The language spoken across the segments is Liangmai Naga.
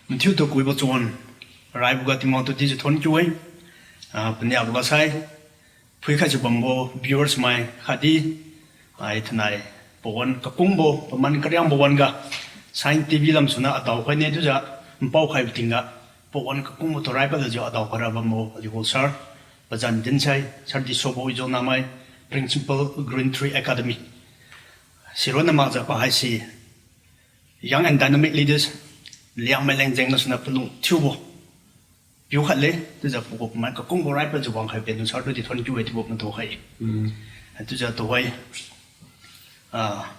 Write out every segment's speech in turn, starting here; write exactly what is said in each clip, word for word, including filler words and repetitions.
Mathiutu kuibo chun, raiboga Tingwang tu dijiu thon kiu-e. Ah, paniaboga sai, phuikhaijiu bambo viewers mai khatdi, ai thainai, pawan kakungbo, paman kariangbo wan-ga, Shine TV lamsuniu adao khaine chiujiu, npao khaibo tingga, pawan kakungbo tu raipadjiu adao khaira bambo, aliu gu sir, pazan dinsai, sir Disubo Wijonamai, Principal Green Tree Academy. Sironna makjiu pa haise, Young and dynamic leaders, Liangmai leng jeng gasuniu palung thiubo piu khat le, chiujiu pagu paman kakungbo raipadjiu wangkhai penu sir tu di thon kiu-e chiubo matu khai. Chiujiu tuhoi, ah,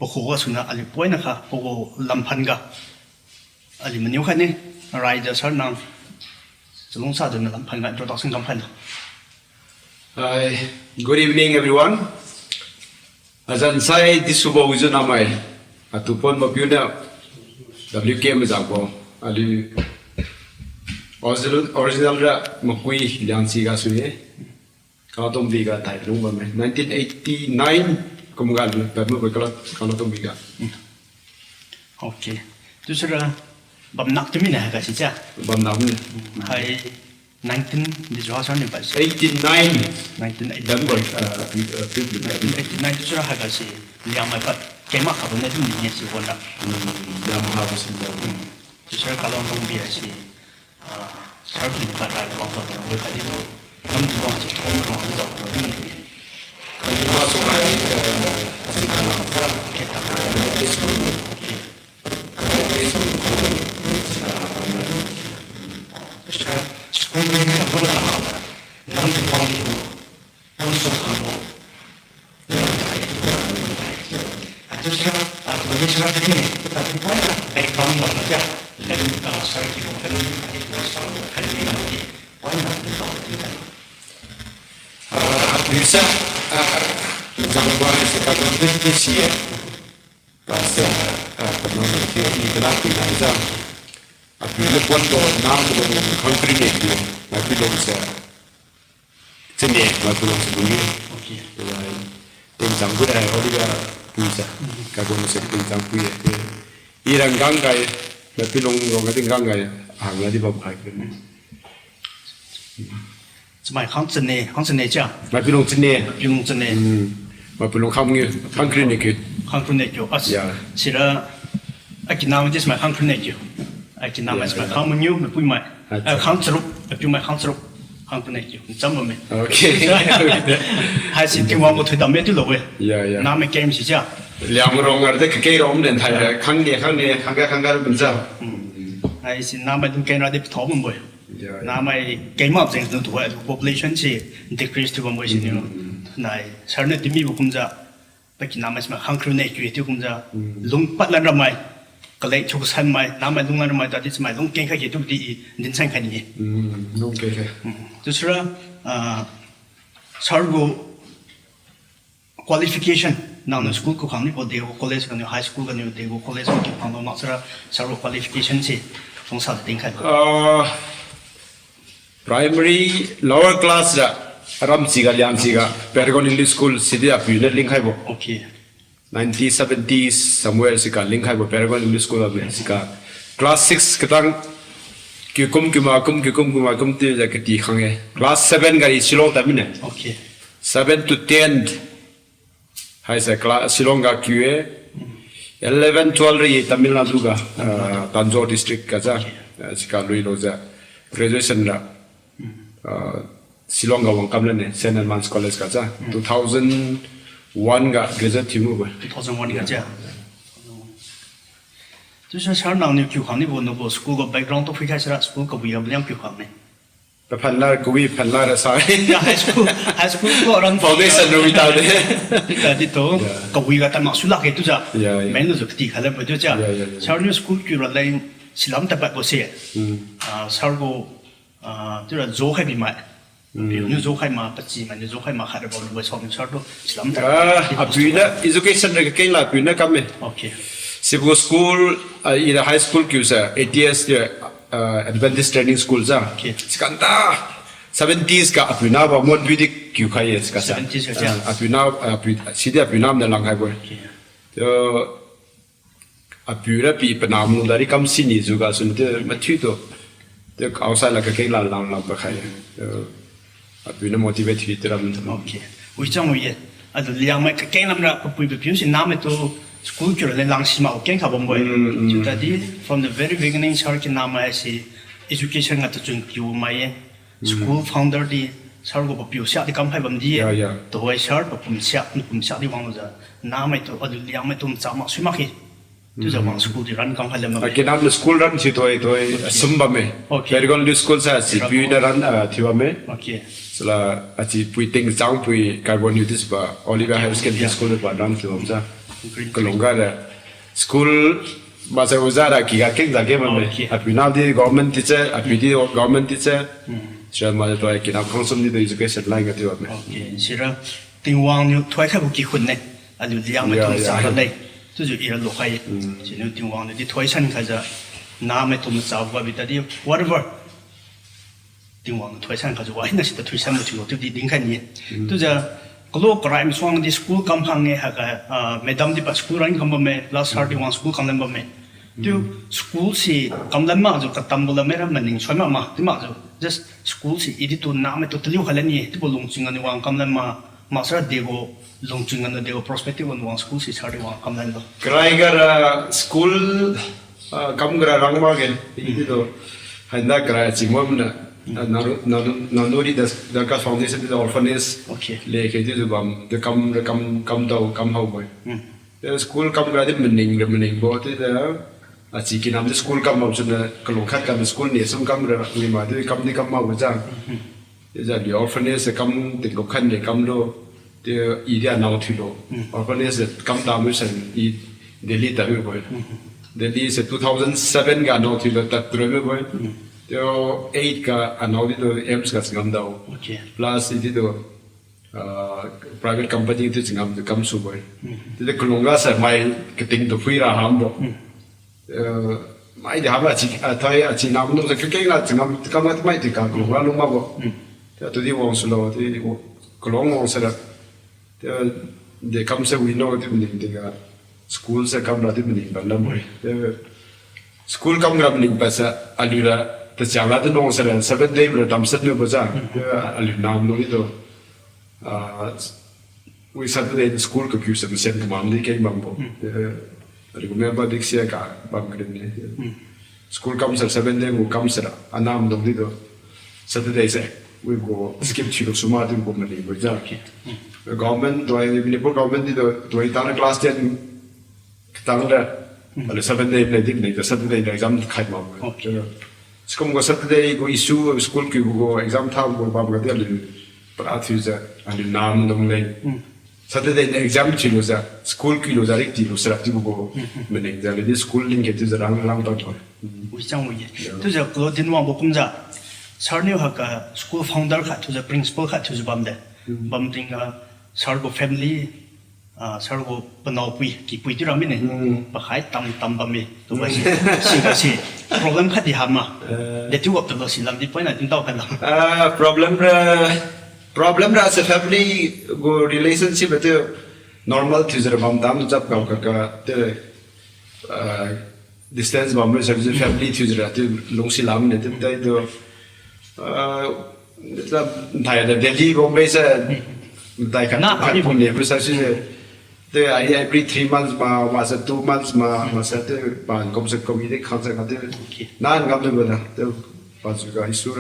pakhu gasuniu aliu poina kha pagu lamphan ga aliu maniu khaine, raijiu sir nang chalungsa jiu na lamphan ga introduction kam khailo. Hi, good evening, everyone. Azan sai Disubo Wijonamai, atu ponbo piuniu W K Majakbo, aliu original, original ra Makui Liangsi gasu-e, Kalatombi ga tailung bamme, nineteen eighty nine kumga aliu pambo Kala, Kalatombi ga. Okay. Chiusira bamnak tu mine haigasi chia? Bamnak mine. Hai nineteen di jua sa niu pasi. Eighty nine. Nineteen eighty nine. Dambo, ah, ah, nineteen eighty nine chiusira haigasi Liangmai pad kengmak khabo ne tu mine si wan ra. Liangmai habo si. Chiusira Kalatombi haise, ah, sir kini pad rai wang pad wang khatdi lo. Namdi wang si thon wang di jao lo ni. Ah, bisa, ah, jangwa si ka kan si, eh. Class, ah, ah, kena ni ki, i kena ki na jang. Apiu le pon to nam to khang kri ne ki, maipiu long sa. Chine, maipiu long sa bungi. Okay. Wai. Ting jang bu dai, holi ga pui sa. Ka gon sa ting jang pui ya. I rang gang kai, maipiu long long ting gang kai, hang la di bam kai. Chamai khang chine, khang chine chia. Maipiu long chine. Maipiu long chine. Hmm. Maipiu long khang ngi, khang kri ne ki. Khang kri ne ki. As. Ya. Sira, akinamai di chamai khang kri ne ki. Akinamai, ya, chamai, ya, khang mangiu, maipiumai. Acha. Eh, khang charuk, maipiumai khang charuk. Khang kri ne ki. Cham bamme. Okay. Haisi Tingwang gu thoidam me tu lo we. Ya, ya. Namai keng si chia. Liang rong ar de ke rong den thai, ya, khang ne, khang ne, khang ga, khang ga pun cha. Hmm. Haisi namai dun keng ra di ptho bam bo. Ya, ya. Namai kengmak jeng tu tu, population si decrease tu bam bo siniu. Hmm. Nai, sir niu timi bo kumjiu, pakinamai chamai khang kri ne ki tu kumjiu. Hmm. Lung pad lan ramai, kalek thiu kasan mai, namai lung lan ramai, tadi chamai lung keng khai ki tu di i din san khai ni. Hmm, lung keng khai. Hmm. Chiusira, ah, sir gu qualification, nangniu school ku khang ni ko degu college ganiu, high school ganiu degu college ganiu khang lo maksara sir gu qualification si, song sa ting khai. Ah, primary lower class ra, Ramsi ga, Liangsi ga, Paragon English School, sidi apiu niu lingkhaibo. Okay. Nineteen seventies somewhere siga lingkhaibo Paragon English School apiu siga. Class six katang, kiu kum kiu ma kum, kiu kum kiu ma kum ti ja kati khang e. Class seven ga i Shillong ta mine. Okay. Seven to ten. Haise class Shillong ga kiu e. Eleven, twelve ri Tamil Nadu ga, ah, Tanjore district ga ja. Ah, siga lui lo ja. Graduation ra. Ah, Shillong ga wang kam lane, Saint Edmund's College ga ja. Two thousand one ga graduate thiu mu bo. Two thousand one ga ja. Chiusira sir nangniu kiu khang ni bo, nangbo school gu background tu phui khai sira school kawi ga maliang kiu khang ni. Paphan lar kawi phan lar sa. Ya, high school, high school ko rang foundation ro mi ta de. Di ta di to, ya, kawi ga tan mak su lak e tu ja. Ya, ya. Main lo ju kati khala pa tu ja. Ya, ya, ya. Sir niu school kiu ra leng silam ta pat bo se. Hmm. Ah, sir gu, ah, chiura jo khai bi mai. Hmm. Piu niu jo khai ma, pachi mai niu jo khai ma, khat ra bo niu wai song niu sir tu silam ta. Ah, apiu niu education ra keng la apiu niu kam e. Okay. Sibo school, ah, ira high school kiu sa, A T S ti, ah, Adventist Training School ja. Okay. Sikan ta, seventies ga apiu na ba mon bidi kiu khai e, sikan sa. Seventies ga ja. Ah, apiu na, ah, apiu, sidi apiu na ma lang khai bo. Okay. Yo, apiu ra pi panam lu dari kam sini ju gasu niu ti mathiu tu. Ti outside la kakeng la lang lang pakhai. Eh, apiu niu motivate thiu ti ram tu. Okay. Wi chang wi ye. Atu Liangmai kakeng lam ra papui papiu si namai tu school kiu ra le lang sima kakeng kha bambo-e. Mm, mm. Chiu tadi from the very beginning sir kinamai si education ga tachun kiu mai ye. School founder di sir gu papiu siak di kam khai bam di. Ya, ya. Tuhoi sir papum siak, papum siak di wanglujiu. Namai tu, atu Liangmai tu macha mak sui mak khe. Chiujiu wang school di run kam khai lam bam. Ah, kinam school run thiu tuhoi, tuhoi, okay, asum bamme. Okay. Paragon School sa, si piu na run, ah, thiu bamme. Okay. Sala, achi pui ting chang pui carbon yu dis ba, Oliver Higher Secondary School ba run thiu bam sa. Green. Kalung ga ra. School, masa uza ra kiga keng ja keng bamme. Okay. Apiu na di government teacher, apiu di government teacher. Hmm. Sira ma tuhoi kinam khangsum di tu education line ga thiu bamme. Okay. Sira Tingwang niu thoi khai gu kikhun ne. Aliu Liangmai tu macha kha ne. Chiujiu ira lukhai. Siniu Tingwang niu di thoi san khaijiu. Namai tu macha ga bi tadi whatever. Tingwang niu thoi san khaijiu wa hina si ta thoi san mathiu lo chiu di dinkhai ni. Chiujiu kalo karai masuang di school kam hang e haiga, ah, madam di pa school run kam bamme, last sir di wang school kam lam bamme. Chiu school si kam lam makjiu katambo lam mera maning soi mak ma, chiu makjiu. Just school si i di tu namai tu taliu khai lan ni, chiubo lungchun ganiu wang kam lam ma, maksara degu lungchun ganiu degu prospective wan wang school si sir di wang kam lan lo. Karai ga ra school, ah, kam ga ra rang makge, i di tu. Haina karai chimam na, ah, Nanu, Nanu, Nanuri Das, Darkar Foundation di orphanage. Okay. Lekhe di tu bam, di kam ra kam, kam dao, kam hao bo-e. Hmm. Eh, school kam ra di maning ra maning bo, di da, achi kinam di school kam bam suna, kalung khat kam school ni sum kam ra, ni ma di kam di kam ma bo jang. Di jang di orphanage se kam tingkum khat ni kam lo, di i di anao thiu lo. Orphanage se kam ta mu san i Delhi ta mu bo. Delhi se two thousand seven ga anao thiu lo, tad tu ra mu bo. Di eight ga anao di tu AIIMS ga changam dao. Okay. Plus i di tu ah, private company tu changam tu kam su bo-e. Tidi kalung ga sa mai kating tu phui ra ham bo. Eh, mai di ham achi, ah, thoi achi nam tu sa kakeng la changam, kam la mai di ka kalung ga lung ma bo. Tidi wang su lo, tidi kalung wang sa ra. Tidi kam sa wi no di maning di ga. School sa kam ra di maning ban lam bo-e. School kam ra maning pasa aliu ra, tachang la di nong sa ra, seven day ra dam sat mi bo ja. Aliu nam no di tu. Ah, wi Saturday school kakiu sa masen kamam di keng bam bo. Eh, aliu member di sia ka bam kren ni. School kam sa seven day gu kam sa ra, anam dong di tu. Saturday se, wi gu skip thiu lo suma di gu maning bo ja. Okay. Government, tuai, Manipur government di tu, tuai tang class ten, Katang da, aliu Saturday na di, na Saturday na exam khai ma. Okay. Sikum gu Saturday gu issue school kiu gu exam tha gu bam ga di aliu para thiujiu, aliu nam dung leng. Saturday na exam thiulujiu, school kiulujiu, rik tiulu sara chiubo gu maning jiu, aliu di school ling ke chiujiu rang, rang tang tho. Wi chang wi ye. Chiujiu kalo din wangbo kumjiu, sir niu haiga school founder khat thiujiu, principal khat thiujiu bam de. Bam tingga, sir gu family, Ah, sir gu panaopui, kipui thiura mine. Pakhai tam tam bamme. Tuba si, siga si. Problem khat di hama. Eh. De thiu wap tuba si lam di point a din tao khat lam. Ah, problem ra, problem ra se family gu relationship tu normal thiujiu ra bam tam chap kau kaka, te, ah, distance bam ra se family thiujiu ra tu lungsi lam ne tu tai tu. Ah, ta, thai da Delhi, Bombay se, thai khat, na, khat pum ne, pum sa si se. Te, ai, every three months ma, ma se two months ma, ma se te, pan kom se kom i de khang se ka te. Okay. Nan ngam de ba da, te, pan su ga issue,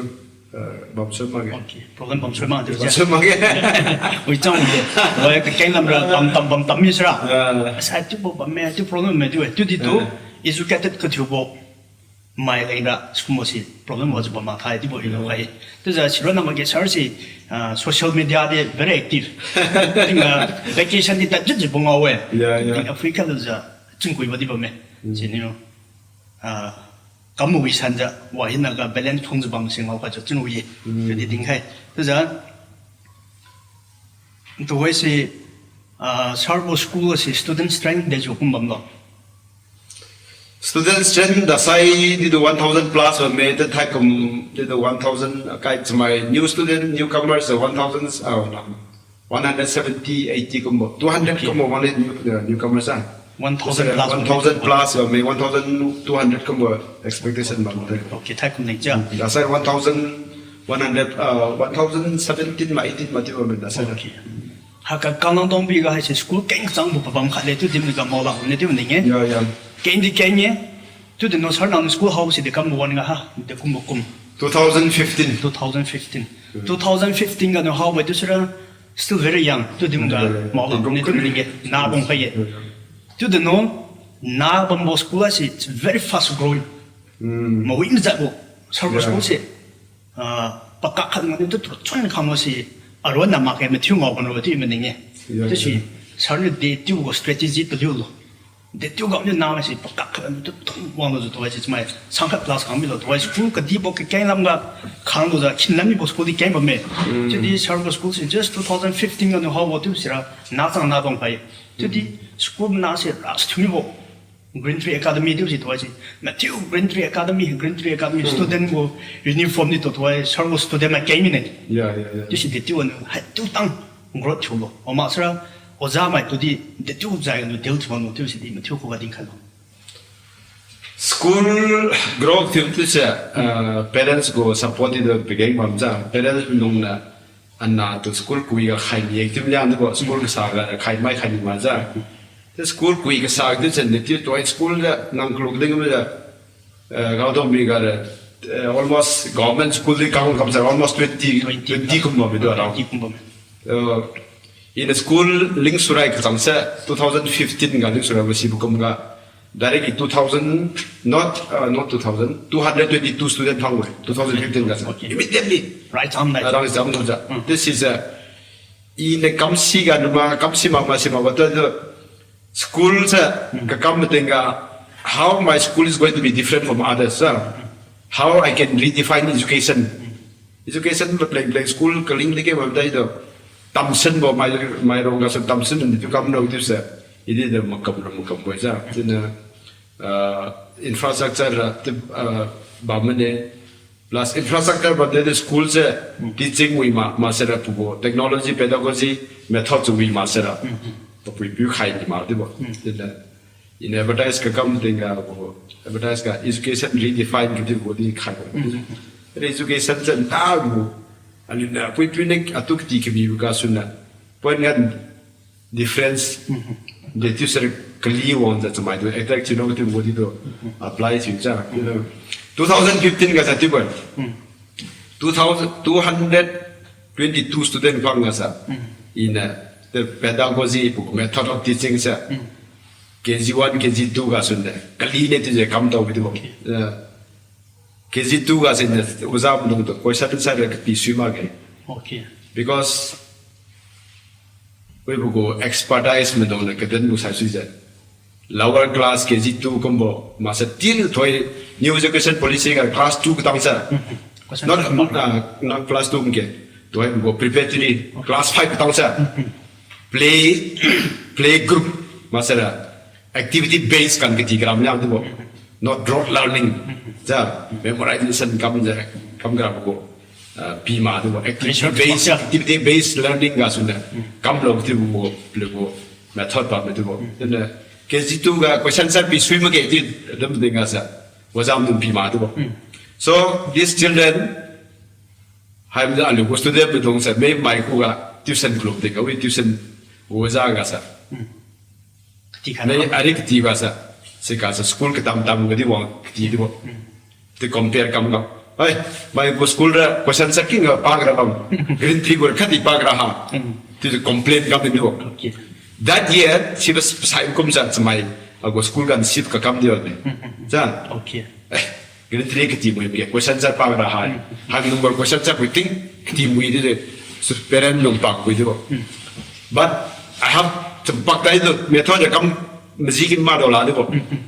eh, bam sui ma ge. Okay. Problem bam sui ma de. Bam sui ma ge. Wi chang de. Wi ka keng lam ra, bam tam, bam tam mi sira. Ah. Sa tu bo bam me, tu problem me, tu, tu di tu, ah, educated ka tu bo. Mai leng ra, sikumbo si problem wajiu bam mathai dibo ilo hai. Chiujiu siro na mage sir si, ah, social media de very active. Ting, ah, vacation di tadjiu jiu bungao we. Ya, ya. Ting Africa lujiu chungkui ba di bamme. Hmm. Siniu, ah, kam wi sanjiu, wa hina ga balance phungjiu bam si ngao kha jiu chungwi. Hmm. Chiudi ding hai. Chiujiu, tuhoi si, ah, sir bo school si student strength de jiu kum bam lo. Student strength dasai di tu one thousand plus bamme, te thaikum di tu one thousand, kai chamai new student, newcomers, one thousand, ah, one hundred seventy, eighty kumbo, two hundred kumbo, okay, one hundred new, uh, newcomers, ah. One thousand plus. One thousand plus, uh, may one thousand two hundred kumbo expectation bam. Okay, thai kum ning ja. Last year one thousand one hundred, uh, one thousand seventeen ma eighteen ma chiu bam last year. Okay. Haiga Kanglang Dongbi ga haise school keng kachangbo pabam khat le chiu dimdi ga maola ne chiu ning-e. Yeah, yeah. Keng di keng-e. Chiudi no sir nang school haosi de kam wan ga ha, de kumbo kum. Two thousand fifteen. Two thousand fifteen. Mm. Two thousand fifteen ga no haobo chiu sira still very young. Chiu dimga maola ne chiu ning-e. Na bam khai-e. Yeah, yeah. Chiudi no, na bambo school haise, it's very fast growing. Mm. Mawi majatbo. Sir bo school se. Ah, pakak khat ngani tu tu chun khang si aruan na makge mathiu ngao bamrabo chiu maning-e. Yeah, yeah. Chiu si, sir niu de chiubo strategy paliu lo. De chiu gam niu na si pakak khat ngani tu tu wanglo jiu tuhoise chamai. Sangkhat class khang milo tuhoise school kadibo kakeng lamga khanglo jiu khin lam mibo school di keng bamme. Mm. Chiudi sir bo school si just two thousand fifteen ga niu haobo chiu sira na chang na bam khai. Chiudi school na si ras thiu mibo. Green Tree Academy chiu si tuhoise. Mathiu Green Tree Academy, Green Tree Academy student gu uniform di tu tuhoise, sir gu student mai keng mine. Yeah, yeah, yeah. Chiu si de chiu wan hai tu tang growth thiulo. Oma sira, oja mai tu di, de chiu jai gu deal thiu wan chiu si di, mathiu khuga dinkhai lo. School growth thiu tu se, uh, parents gu support di tu pageng bam ja, parents lung na, Ana tu school kui ga khai ni active liang tu bo, school kasa ga khai mai khai ni ma ja. Te school kui kasa tu chen ni ti tuhoise school ja nang kluk ding ma ja. Eh, gao dong mi ga le, eh, almost government school di kang kam sa almost twenty, twenty kumbo mi tu around. Twenty kumbo mi. Eh, in school ling surai kachang se two thousand fifteen ga ling surai masi bu kum ga. Direct in two thousand, not, uh, not two thousand, two hundred twenty-two student phang we, two thousand fifteen ga. Okay. Immediately. Right on, right. Arang exam tu ja. Mm. This is a, in a kamsi ga numa, kamsi ma, masi ma, what the school sa, mm, kakam mating ga, how my school is going to be different from others, sir? How I can redefine education? Mm. Education ma pleng pleng school kaling dege ma dai do. Tamsen bo mai, mai rong ga sen tamsen ni tu kam no tu se. Idi de makam ro makam bo ja. Tina, ah, infrastructure ra tu, ah, bam ne. Plus infrastructure bam de school se teaching wi ma, ma sera pu bo. Technology, pedagogy, method wi ma sera. Papui piu khai ni ma tu bo. Tina, in advertise kakam ting ga bo, advertise ga education redefine kati bo di khai bo. Mm. Re education se nta bo. Aliu na pui pui ne atu kati kami bo ga suna. Point ngan difference. Mm. De tu sir kali wang ja chamai tu attract chino kati bo di tu apply chi ja. You know, two thousand fifteen ga sa ti bo. Mm. Two thousand, two hundred twenty-two student phang ga sa. Mm. In, uh, the pedagogy bo, method of teaching sa. Mm. K G one, K G two ga sun de. Kali ne tu je kam tao bi tu. Okay. Uh, K G two ga sin de, oja mdung tu, question sa de kapi sui makge. Okay. Because, we bu gu expertise mdung de, kaden bu sai sui je. Lower class K G two kumbo, masa till thoi new education policy ga class two katang sa. Mm-hmm. Question not, uh, not class two ke. Thoi bu gu preparatory, okay, class five katang sa. Mm-hmm. Play, play group, masa ra activity based kan kati gram yang tu bo. Not rote learning. Ja, memorization kam ja, kam gram ko. Ah, pi ma tu bo. Activity based, activity based learning ga sunda. Kam lo tu bo, le bo. Method ba me tu bo. Then, uh, K G two ga question sa pi sui ma ke ti, dum ding ga sa. Wajam dum pi ma tu bo. So, these children, hai mi aliu ko student pi dong sa, me mai ko ga tuition club de ga, we tuition waja ga sa. Kati khat. Nai, ari kati ba sa. Sika sa school katam tam ga di wang kati di bo. Hmm. Ti compare kam ga. Hai, mai ko school ra question sa king ga pa gra kam. Green figure kati pa gra ha. Hmm. Ti complain kam di bo. Okay. That year, si ba sai kum sa chamai. Ago school kan sit ka kam di ba. Hmm, hmm, hmm. Sa. Okay. Eh, Grade three kati mui ke, question sa pa ra hai. Hmm. Hai number question sa kuiting, kati mui di de. So, parent nung pa kui di bo. Hmm. But I have to pak tai do, method kam maji kin ma do la di bo. Hmm, hmm.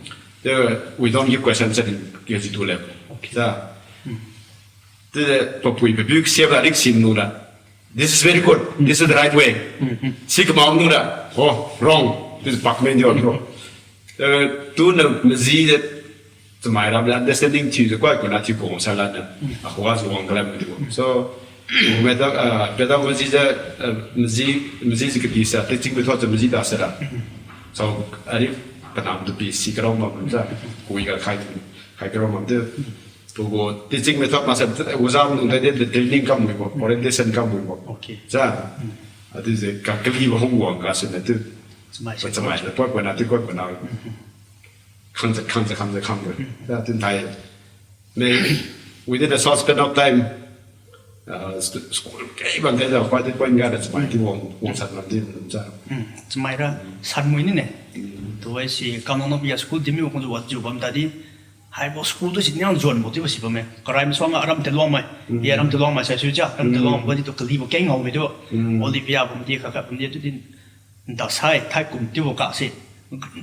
The, we don't give question sa in K G two level. Okay. Sa. Hmm. The, papui, papui, siap la rik sim nu ra. This is very good. This is the right way. Mm-hmm. Si kamao nu ra. Oh, wrong. This is pak men di on, bro. Eh, tu na maji de, chamai ra, understanding thiu de, koi ko na thiu ko sa la de. Mm. Ako wa wang kala mi tu. So, method, ah, pedagogy de, eh, maji, maji si kati sa, teaching method de maji da sa ra. Mm-hmm. So, ari, Kanam tu pi si karao mam ja. Kui ga khai, khai karao mam tu. Tugu teaching method maksai, uza dung de, de training kam wibo, orientation kam wibo. Okay. Ja. Atu je kakali ba hung wang ga sune tu. Chamai se. Chamai le poi poi na tu poi poi na. Khang ja, khang ja, khang ja, khang ja. Ja, tun thai. Ne, within a short span of time, uh, st-, school kei bang kei da, five point ga da chamai ti wang, wang san bang ti wang sa. Hmm, chamai ra, san mui ni ne. Hmm. Tuai si, kam nang no bia school di mi wang ju wat ju bam ta di. Haibo school tu si niang juan bo ti bo si bam me. Karai masuang aram te luang mai. Hmm. Ya aram te luang mai sa su ja, aram te luang bo di tu kali bo keng ngau me tu. Hmm. Olivia bam di, kaka bam di tu din. Dasai, thai kum tiubo kase.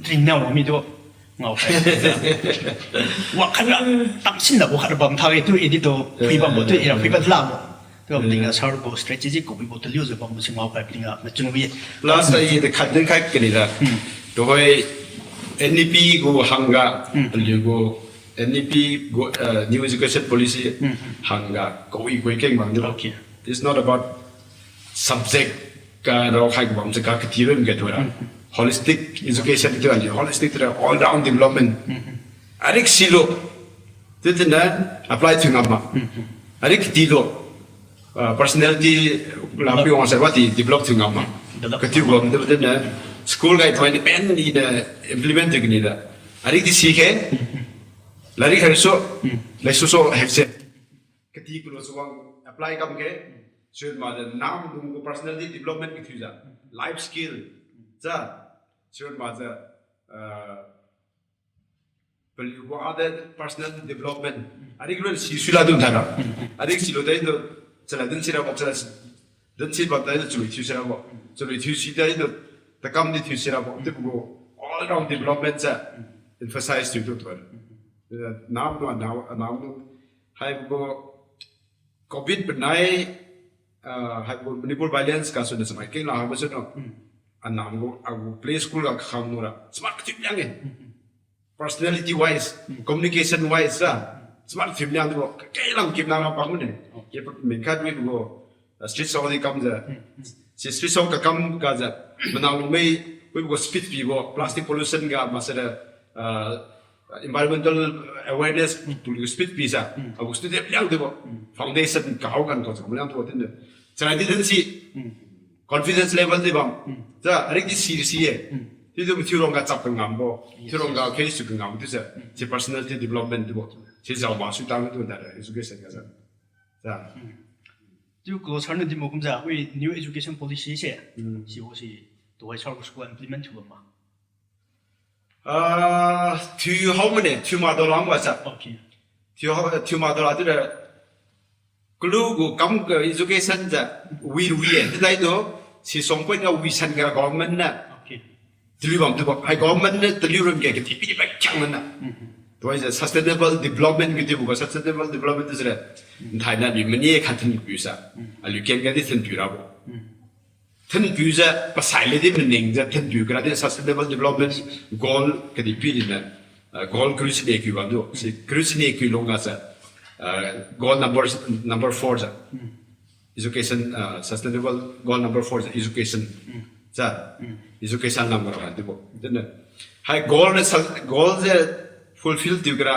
Ring nao mi tu. Ngao khai. Wa khat ra, tamsin la wa khat ra bam thage tu, edi tu, phui bam bo tu, ira phui bam la bo. Tu, ting a sar bo, strategy ko, phui bo tu, liu ze bam bo, si ngao khai, ting a, machun wi. Last, i de khat din khai kani ra. Hmm. Tuhoi, N E P gu hangga, hmm, aliu gu, N E P gu, uh, New Education Policy, hmm, hangga, ko i ko i keng bam tu. Okay. It's not about subject ka rao khai gu bam se ka kati rem ge tu ra. Mm. Holistic education tu ra, holistic tu ra, all round development. Mm. Arik silo. Tu tu na apply thiu ngam ma. Mm. Arik kati lo. Uh, personality la pi wang sa wa ti develop thiu ngam ma. Develop. Kati gu bam tu tu na school guide point pen ni na implement thiu ni da. Arik di si ke. Mm. Lari hai so. Mm. Lai so so hai se. Kati kulo suang apply kam ke, sut ma de nam dung gu personality development ke thiu ja, life skill, ja, sut ma de, uh, paliu gu other personal development. Arik ron si sula dung thara. Arik silo dai do, chala dun sira ba, chala si, dun si ba dai do, chalui thiu sira ba. Chalui thiu si dai do, takam di thiu sira ba. Di gu all round development ja emphasize thiu do thara. Uh, nam no, nam, nam no, Haibo gu covid penai, ah, haibo gu Manipur violence gasu na chamai keng la haibo su no. Hmm. Anam gu, agu play school ga kakham nu ra. Smart kati liang e. Hmm. Personality wise, hmm, communication wise ra. Hmm. Smart kati liang tu. Kei lam kim na ra pang ne. Okay. Ye pa min khat wi gu, ah, street song di kam ja. Hmm. Hmm. Si street song kakam ga ja. Manang lu mei, wi gu speech pibo, plastic pollution ga, maksai da, ah, environmental awareness, hmm, tu speech pi sa. Hmm. Agu student liang tu bo. Hmm. Foundation kahao kan ko sa liang tu bo tin de. Chara di din si. Hmm. Confidence level di bam. Hmm. Ja, arik di si si ye. Hmm. Di tu thiurong ga chap ngam bo. Yes. Thiurong ga case tu ngam tu sa. Hmm. Si personality development tu bo. Si jao ma su tang tu da education ga sa. Ja. Hmm. Tu ko sar na di mo kum ja, wi new education policy se. Hmm. Si wo si, tu wai sar ko school implement tu ma. Ah, thiu hao mane, thiu ma dola ngwa sa. Okay. Thiu hao, thiu ma dola tu da. Kulu gu kam ga education ja, wi wi e. Dai do, si song point ga wi san ga government na. Okay. Taliu bam tu ba, hai government na taliu ram ga kati pi ba kyang na. Mhm. Tu ai ja sustainable development ga tu ba, sustainable development tu sira. Mhm. Nthai na bi mani khat thin piu sa. Mhm. Aliu ken ga di thin piu ra bo. Mhm. Thin piu ja, pasai le di maning ja, thin piu kara di sustainable development goal kadi pi di na, uh, goal kru sini kiu bam du. Si kru sini kiu long ga sa, uh, goal number, number four ja. Hmm. Education, uh, sustainable goal number four ja, education. Hmm. Ja. Hmm. Education number one di bo. Din na. Hai goal na sa, goal ja fulfill tiu kara,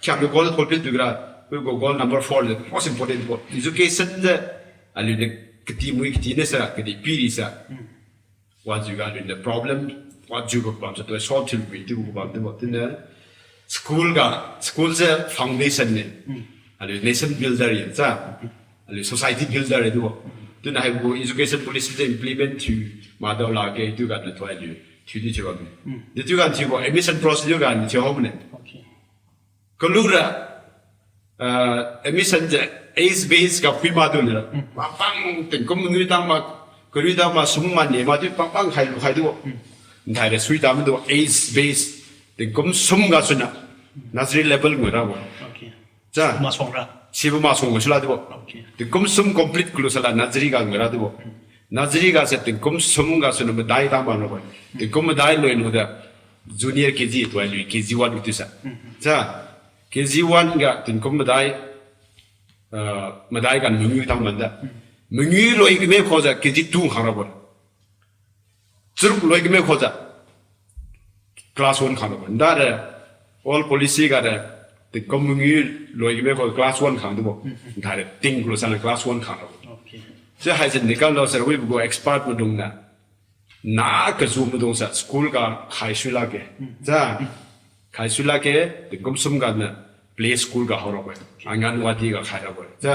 Khyam goal fulfill tu kara, we go goal number four, the most important goal. Education the, aliu the kati mui kati ne sa, kati piri sa. Hmm. Wajiu ga aliu the problem, wajiu ga bam sa tu solve thiu mui tu bam tu bam tu ne. School ga, school the foundation ne. Hmm. Aliu nation builder ye sa. Aliu society builder ye tu. Tu na hai go education policy the implement thiu ma dao la ke tu ga na tu aliu. Thiu di thiu ga. Hmm. Di tu ga thiu go admission process tu ga ni thiu hao ne. Okay. Kalura, ah, admission the age base ga phui ma tu nira. Hmm. Pangpang tingkum ngui tang ma, karui tang ma, sum ma ne ma tu pangpang khai lu khai tu. Hmm. Nthai le sui tang ma tu age base tingkum sum ga suna. Nursery level ngui ra bo. Okay. Ja. Masuang ra. Sibo masuang ga sula tu bo. Okay. Tingkum sum complete kulu sala nursery ga ngui ra tu bo. Hmm. Nursery ga se tingkum sum ga suna madai tang ma ra bo. Hmm. Tingkum madai loi lu da. Junior K G tu aliu K G one tu sa. Mhm. Sa, K G one ga tingkum madai, ah, madai ga mangui tang manda. Mhm. Mangui loi kime kho ja K G two khang ra bo. Charuk loi kime kho ja. class one khang rabo. Nda de, old policy ga de, tingkum mangiu loi kime ko class one khang dibo. Nda de, ting klo sana class one khang rabo. Okay. Chiu haise nikan lo sir, wibo gu expert maidung na. Na kazu maidung sa school ga khai sui lakge. Sa, khai sui lakge, tingkum sum ga na play school ga hao rabo. Anganwadi ga khai rabo. Sa,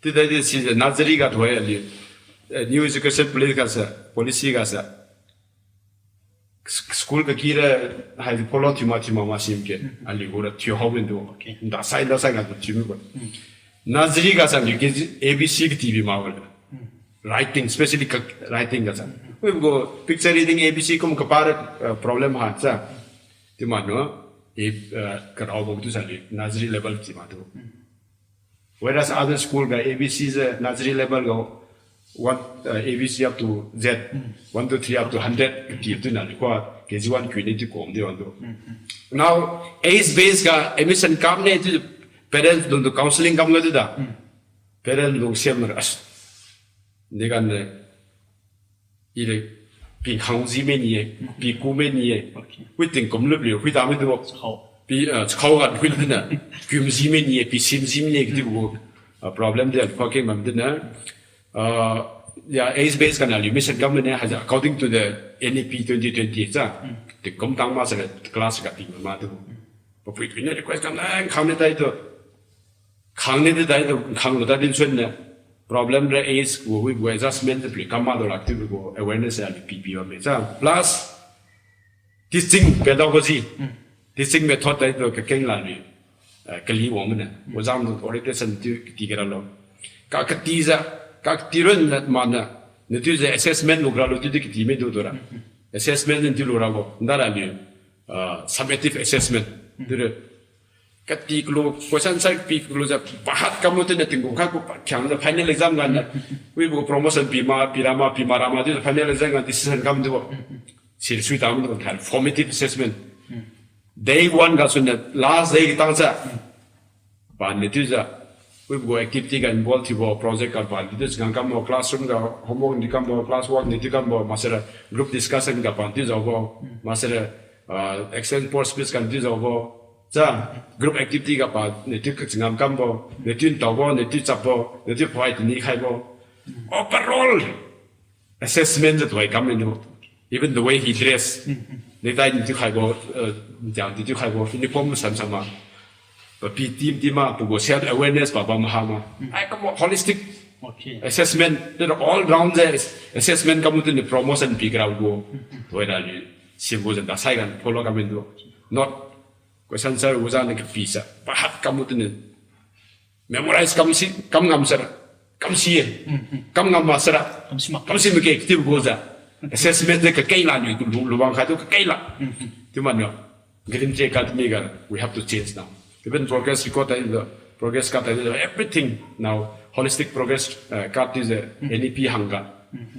ti dai di si nursery ga thoi ali, eh, new education policy ga sa, policy ga sa. S-, school ga kira hai follow thiuma thiuma ma sim ke. Aliu gu ra thiu hao min du. Okay. Nda sai, nda sai ga thiu mi ko. Nursery ga sa aliu ke A B C kati bi ma wala. Writing, especially ka writing ga sa. Wibo gu picture reading A B C kum kapa ra, uh, problem ha sa. Ti ma no, e, uh, karao bo tu sa aliu nursery level ti ma tu. Whereas other school ga A B C se nursery level ga one, uh, A B C up to Z, one, two, three up to hundred, ti tu na aliu kua K G one kui ni ti kom di wan tu. Now, age base ga admission kam ne tu parents dung tu counseling kam ga tu da. Parents dung siam ra as. Ni kan ne, i le, pi khang ji me ni e, pi ku me ni e. Okay. Hui tingkum lup liu, hui da me tu. Chakhao. Pi, ah, chakhao kan hui na. Kum ji me ni e, pi sim ji me ni e, kiti gu, ah, problem de, kua keng bam de na. Ah, ya, age base kan aliu mission kam ne, haja according to the N E P twenty twenty, cha. Tingkum tang ma sa class ga pi ma tu. Papui pui ne request kam na, khang ne tai tu. Khang ne tai tu, khang lu ta din sun ne. Problem re is, wo, wo, wo adjustment de pli kam ma do lak tu wo awareness ya pi pi wa me. Sa, plus, teaching pedagogy. Teaching method tai tu kakeng la ni. Eh, kali wang mena. Wajam tu orientation tu kati kara lo. Ka kati ja, ka kati ron na ma na. Ni tu ja assessment lu kara lo tu tu kati me tu tu ra. Assessment ni tu lu ra lo. Nda ra ni, ah, summative assessment. Tu ra. Kati klo, question answer pi klo ja, pahat kam lu tu na tinggu kha ku pa khiang ja final exam ga na. Wi bu promotion pi ma, pi ra ma, pi ma ra ma tu final exam ga decision kam tu. Sir sui tam tu kan formative assessment. Day one ga sun na last day tang sa. Pan ni tu ja. Wi bu activity ga involve thiubo, project ga pan ni tu ja ngam kambo, classroom ga homework ni kambo, class work ni tu kambo, maksara group discussion ga pan tu ja bo, maksara, ah, exchange for speech ga tu ja bo. Cha, group activity ga pa, ni tu kachingam kambo, ni tu ntao bo, ni tu chap bo, ni tu provide ni khai bo. Overall assessment jat wai kam ni no. Even the way he dress. Ni tai ni tu khai bo, uh, jang ni tu khai bo, uniform sam sama. Pa pi team team ma, pa gu self awareness pa pa maha ma. Ai kam holistic. Okay. Assessment, the all round assessment kam tu ni promotion pi grau go. Wai na ni, si bo jat da sai kan follow kam ni no. Not Question answer wajang ni kapi sa. Pahat kam tu ni. Memorize kam si, kam ngam sara. Kam si ye. Kam ngam ma sara. Kam si ma. Kam si ma ke, kiti bo ja. Assessment de kakeng la ni, lu, luang kha tu kakeng la. Ti man yo. Green Tree Academy ga, we have to change now. Even progress record, eh, the progress card, eh, everything now. Holistic progress, eh, card is, eh, N E P hangga.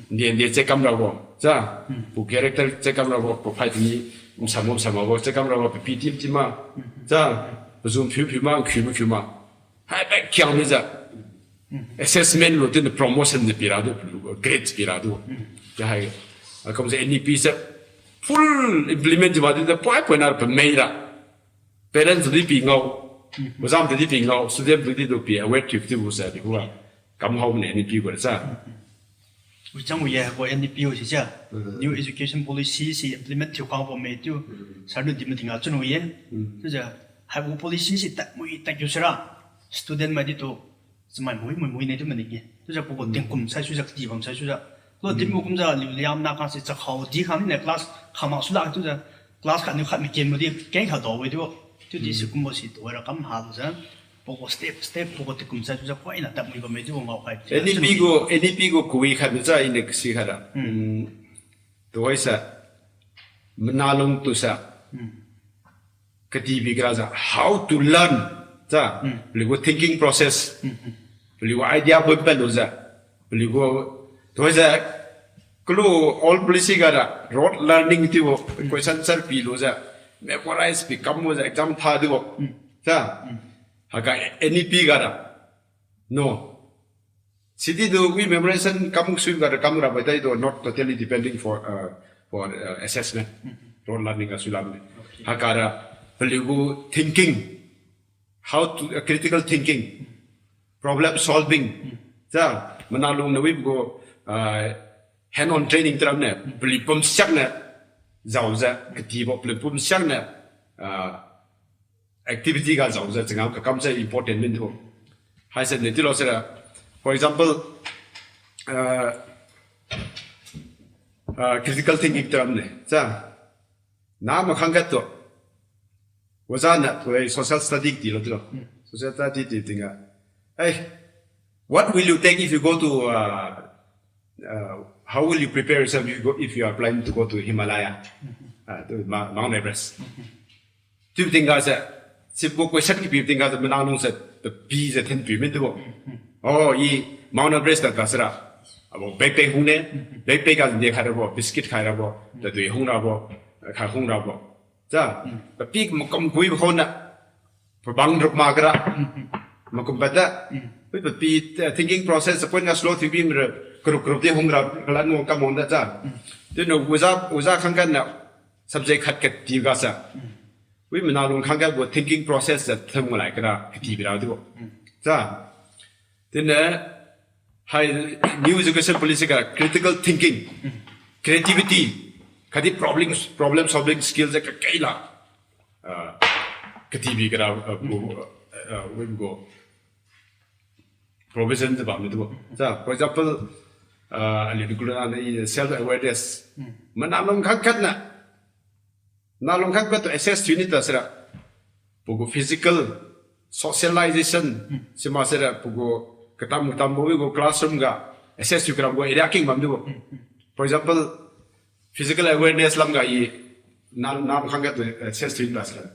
Ni, ni check kam ra bo. Ja. Pu character check kam ra bo. Profile ni, Msamo, msamo, bo, chakam rabo, pi, pi, team, team ma. Cha, pazum phiu, phiu ma, khiu, khiu ma. Hai, back kiang ni ja. Assessment lo, tin promotion ni pira du, grades pira du. Ja hai, akom se N E P se full implement jiba di, poi, poi na pamei ra. Parents di pi ngao. Wajam di pi ngao, student di du pi aware thiu di bu sa di hua. Kam hao ne N E P gu sa. Wi chang wi ye, ko N E P wi si cha. New Education Policy si implement thiu kang bo me tu. Sir nu di ma ting a chun wi ye. Tu ja, hai bo policy si tak mui tak yu sira. Student mai di tu, chamai mui, mui, mui ne tu ma ni ye. Tu ja, poko tingkum sai su ja, kati bam sai su ja. Lo di mo kum ja, liu liam na kang si chakhao di kang ni ne class, kha ma su la tu ja. Class khat ni khat mi ken mo di, ken kha do wi tu. Tu di si kum bo si tu ra kam ha tu ja. Poko step, step, poko tikum sa, tu sa, koi na tap mi ba me tu ngao khai. N E P gu, N E P gu kui khat mi cha, i ne si khat ra. Hmm. Tu hai sa, mana long tu sa. Hmm. Kati bi kra sa, how to learn. Sa, hmm, peli gu thinking process. Hmm, hmm. Peli gu idea pun pen tu sa. Peli gu, tu hai sa, kelu all policy ga ra, rote learning ti bo, hmm, question answer pi lo sa. Memorize pi kam mo sa, exam tha di bo. Hmm. Sa. Hmm. Haka N E P ga ra. No. Sidi tu wi memorization kam sui ga ra kam ra bai tai tu not totally depending for, uh, for, uh, assessment. Role learning ga suilam ne. Hakara, paliu gu thinking, how to, uh, critical thinking, problem solving. Cha, manalung na wi gu, uh, hand-on training tiuram ne, paliu pumsiak ne, jaojiu, katibo, paliu pumsiak ne, uh, activity ga jaojiu, changam kakam se important min tu. Haise ne, tilo sira, for example, uh, uh, critical thinking tiuram ne. Cha, na makhang gat tu. Waza na, tu social study tilo tilo. Social study ti tingga. Hey, what will you take if you go to, uh, uh, how will you prepare yourself if you go, if you are planning to go to Himalaya? Uh, to Ma-, Mount Everest. Chiu tingga se, sibo question kipi tingga se, manalung se, papi se thenpiu min tubo. Oh, i Mount Everest ta sira. Abo backpack hung ne, backpack ga ne khai rabo, biscuit khai rabo, tadui hung rabo, khai hung rabo. Cha, papi makum kui khon na, pabang rup ma kara, makum pata. Wi papi, eh, thinking process, point ga slow thiu bi mira, group group de hung ra, kalan mo kam mo da cha. Tino waza, waza khang kan na, subject khat katiga sa. Wi manalung khang ga gu thinking process sa thang malai kara kati bira tubo. Cha. Tine, hai new education policy ga critical thinking, creativity, khatdi problem, problem solving skills sa kakaila. Ah, katibi kara, ah, gu, ah, ah, win gu provision sa bam tubo. Cha, for example, ah, aliu dukula na i self awareness. Manalung khang kat na. Nalung khang kat tu assess thiu ni ta sira. Pagu physical socialization, sima sira pagu katam katam bo wi gu classroom ga assess thiu karam gu area king bam tubo. For example, physical awareness lam ga i na, na khang kat tu assess thiu ni ta sira.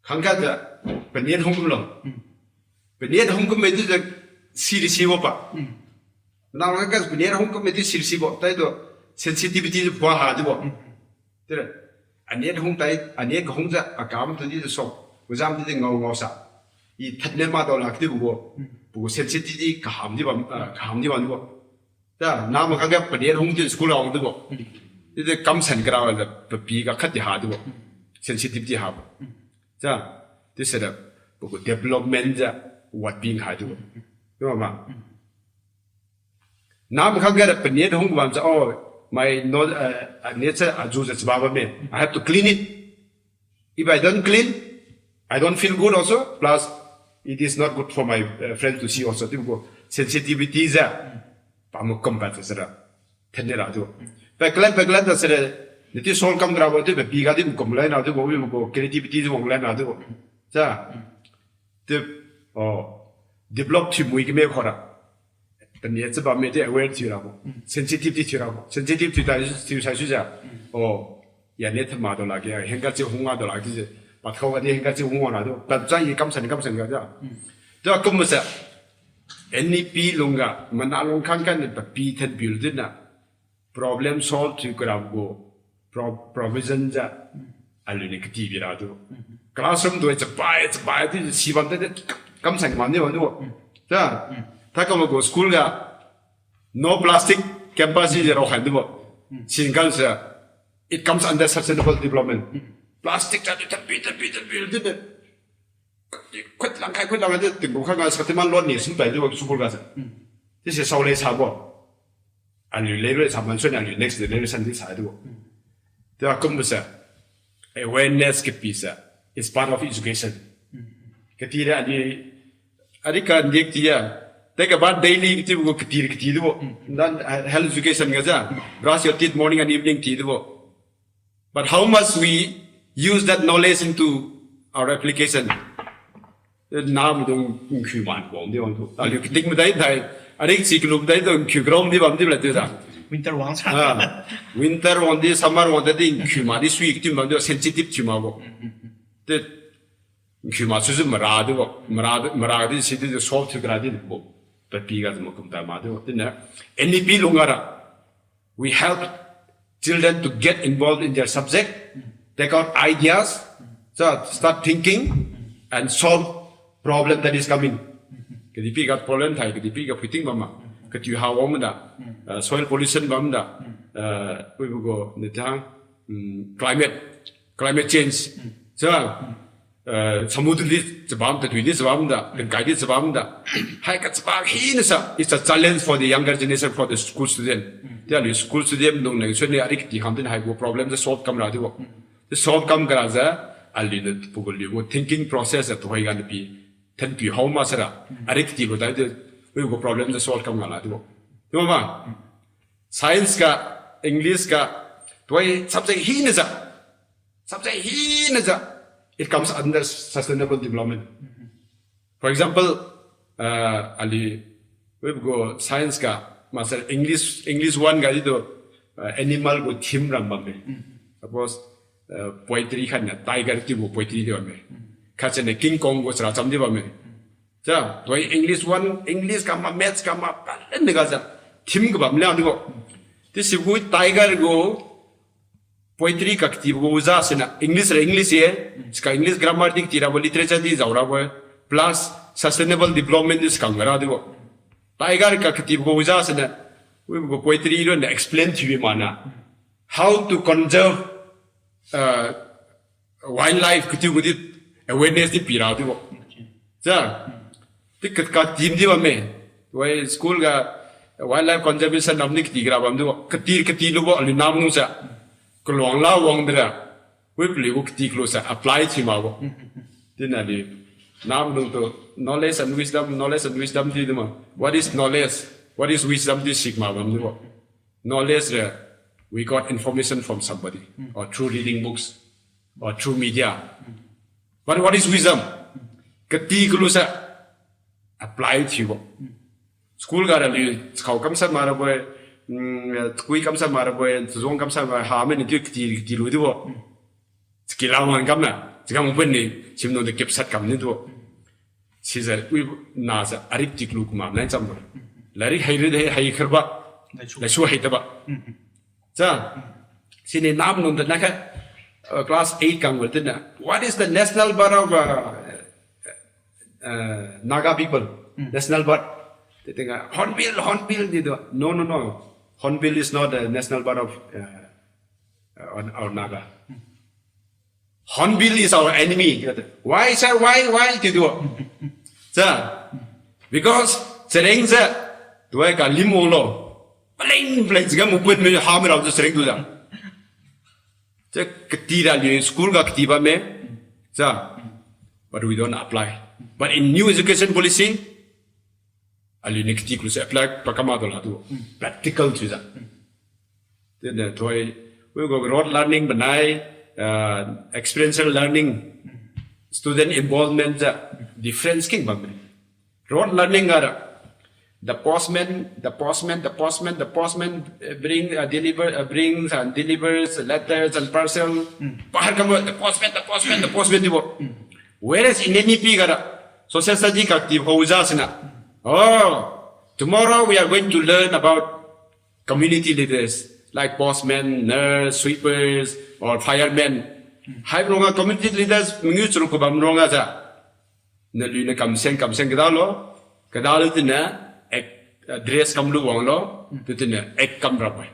Khang kat ja, paniat hung kumlo. Paniat hung kum medi ja siri sibo pa. Nang khang kat paniat hung kum medi siri sibo. Tai tu sensitivity ja pua ha dibo. Tira, aniat hung tai, aniat kahung ja, akam tu di ja sok. Wajam di ja ngao ngao sa. I that ne ma tao lak dibo. Pagu sensitivity kaham di bam, ah, kaham di bam dibo. Ta, na makhang ga paniat hung di school hung dibo. Di de kamsan kara ja papi ga khat di ha dibo. Sensitivity ha bo. Cha, this is the, pagu development ja wat ping ha dibo. Dibo ma. Na makhang ga paniat hung bam ja, oh, my no, uh, uh, nature aju ja chaba bamme. I have to clean it. If I don't clean, I don't feel good also. Plus, it is not good for my, uh, friend to see also. Tibo gu sensitivity ja. Pamu kam pa sira. Thenni ra tu. Paklan paklan ta sira. Niti sol kam gra bo tu papi ga di kum lai na tu bo wi bo creativity di wang lai na tu. Cha. Tip, oh, develop thiu mui kime khora. Tania chiu bamme di aware thiu rabo. Sensitive di thiu rabo. Sensitive thiu ta thiu sai su ja. Oh, ya ne thama do lagi, hengka chiu hung a do lagi je. Pat khau ga di hengka chiu hung a na do. Tad cha i kamsan kamsan ga ja. Tu akum masa. N E P lung ga, mana lung khang kan ni papi than build na. Problem solve thiu karam gu pro-, provision ja aliu ni kati bira tu. Classroom tu chapai, chapai tu si bam te kam sang bam ni bam tu. Ta, ta kam gu school ga no plastic campus ji rao khan tu. Sin kan sa, it comes under sustainable development. Plastic ja tu tapi, tapi, tapi, tu. Khut lang khai, khut lang khai, tingkum khang ga Shaktiman load ni sum tai tu school ga sa. This is sao le sa bo. Aliu level sa man suan aliu next generation di sa tu. Tu akum sa awareness kapi sa is part of education. Kati ra aliu, ari ka ndik ti ya. Take a bath daily ti bo kati kati tu bo. Dan, uh, health education ga ja. Brush your teeth morning and evening ti tu bo. But how much we use that knowledge into our application? Nam dung nkhu man bom di bam tu. Aliu kiting madai dai, arik si klu madai tu nkhu krom di bam di bla tu da. Winter wang sa. Ah, winter wang di, summer wang di nkhu ma di sui kiting bam di sensitive thiu ma bo. Te nkhu ma su su mara di bo, mara di, mara di si di soft thiu kara di bo. Tapi ga ma kum ta ma di bo. Tine N E P lung ga ra. We help children to get involved in their subject, take out ideas, so start thinking and solve problem that is coming. Kadipi ga problem thai, kadipi ga phuiting bam ma. Katiu ha wang da, uh, soil pollution bam da. uh, we will go, the time, mm, climate, climate change. So, uh, samudra di chabam, tatui di chabam da, lengkai di chabam da. Hai kachabam hina sa, it's a challenge for the younger generation, for the school student. Then school student dung neng suni arik di ham din hai go problem the solve kam ra di wo. The solve kam kara za, ali na pugo liu go thinking process a tuhoi ga na pi, than pi hau ma sara. Arik di go dai de, we go problem the solve kam ga la di wo. Di wo ma? Science ga, English ga, tuai subject hina ja. Subject hina ja. It comes under sustainable development. For example, uh, ali, we go science ga, master English, English one ga di do, uh, animal go theme ram bamme. Suppose, uh, poetry khan na tiger ti bo poetry di bamme. Khat se na King Kong go chara cham di bamme. Ja, tuai English one, English kama, maths kama, palen ni ga ja. Theme kaba mle ni bo. Ti sibu tiger go poetry kakti bo ja sina English ra English ye. Sika English grammar di kti ra bo literature di jao ra bo. Plus sustainable development di sika ngara di bo. Tiger kakti bo ja sina. We go poetry ro na explain thiu mana. How to conserve uh, wildlife kati bo di awareness di pi ra di bo. Ja. Ti kat, kat theme di bamme. Wai school ga wildlife conservation nam ni kati gra bam di bo. Kati, kati lu bo ali nam nung sa. Kaluang la wang dra. We pli bo kati klo sa apply thi ma bo. Di na di nam nung to knowledge and wisdom, knowledge and wisdom di di ma. What is knowledge? What is wisdom di sik ma bam di bo. Knowledge re, we got information from somebody, or through reading books, or through media. But what is wisdom? Kati kalu sa apply thiubo. School ga ra liu, chakao kamsa mara bo, mm, kui kamsa mara bo, chazong kamsa mara, ha meni tu kati, kati lu dibo. Chakila wan kamna, chakam pun ni, simno de kipsat kam ni tu. Siza, ui, na sa, arik tiklu kuma, nai cham bo. Lari hai ri, hai, hai kharba. Laisu. Laisu hai taba. Ja. Sini nam nung de na kha, uh, class eight kang wal de na. What is the national bird of, uh, uh, Naga people? National bird. They think, uh, hornbill, hornbill, they do. No, no, no. Hornbill is not the national bird of, uh, uh, our, our Naga. Hornbill is our enemy. Why, sir? Why? Why? Ti tu. Sir, because sereng se, tuai ka lim wanglo. Paleng, paleng, siga muput me ha me rao tu sereng tu jang. Se kati ra liu school ga kati bamme. Sir, but we don't apply. But in new education policy, aliu ni kati kulu se apply pakam ma dola tu. Practical chiujiu. Then, uh, tuai, we go rote learning banai, uh, experiential learning, student involvement jiu difference king bamme. Rote learning ga ra, the postman, the postman, the postman, the postman, uh, bring, uh, deliver, uh, brings and delivers letters and parcel. Pahar kam, the postman, the postman, the postman dibo. Whereas in N E P ga ra, social study kati ho ja sina. Oh, tomorrow we are going to learn about community leaders like postmen, nurse, sweepers, or firemen. Hai ronga community leaders, mengiu churu ko bam ronga ja. Naliu na kamseng, kamseng kadalo, kadalo tina, ek, uh, dress kamlu wanglo, tu tina, ek kam rabai.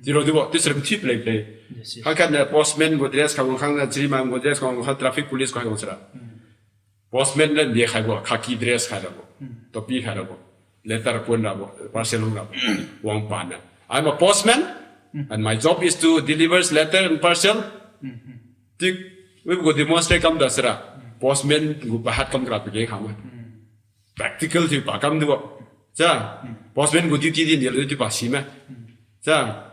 Tiro dibo, tu serem tip lei lei. Yes, yes. Hakan na postman go dress kam wang khang, na chiriman go dress kam wang khang, traffic police ko hai wang sara. Postman na dia khai bo, khaki dress khai rabo, topi khai rabo, letter pon rabo, parcel hung rabo, wang pana. I'm a postman, and my job is to delivers letter and parcel. Tik, we go demonstrate kam da sara. Postman gu pahat kam kra pigeng hang. Practical thiu pa kam dibo. Ja, postman gu duty din dia duty pa si me. Ja,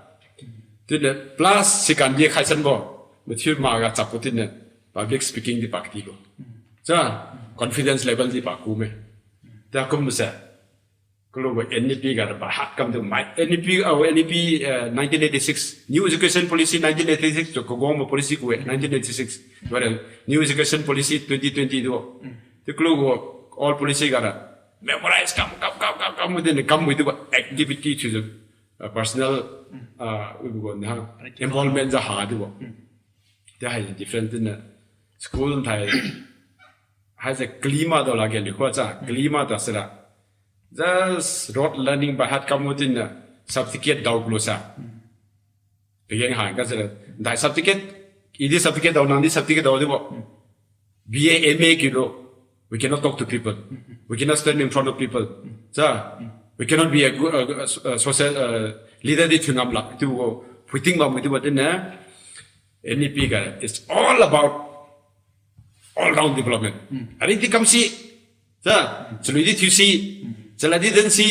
tine plus sikan dia khai san bo. Mathiu ma ga chap tine public speaking di pa kati lo. Ja, confidence level di pa ku me. Ta kum se. Kalo bo N E P ga ba hat kam tu mai. N E P, oh, N E P, uh, nineteen eighty-six. New Education Policy nineteen eighty-six tu kagong bo policy ku e, nineteen eighty-six. Wala New Education Policy twenty twenty tu. Tu kalo bo all policy ga ra memorize kam, kam, kam, kam, kam, within the kam with the activity to the, uh, personal, uh, we go na involvement ja ha tu bo. Te hai different na school thai hai se klima do lage likho cha klima ta sira. Just rote learning by heart kam within na substitute dao klo sa. Pageng hai ka sira, dai certificate, idi certificate dao, nangdi certificate dao dibo. B A, M A kiulo, we cannot talk to people. We cannot stand in front of people. Cha, we cannot be a good, a, a, a social, uh, leader di thiu ngam lak. Chiubo, phuiting bam dibo dinne, N E P ga, it's all about all round development. Ari di kam si, cha, chalui di thiu si, chalad di den si,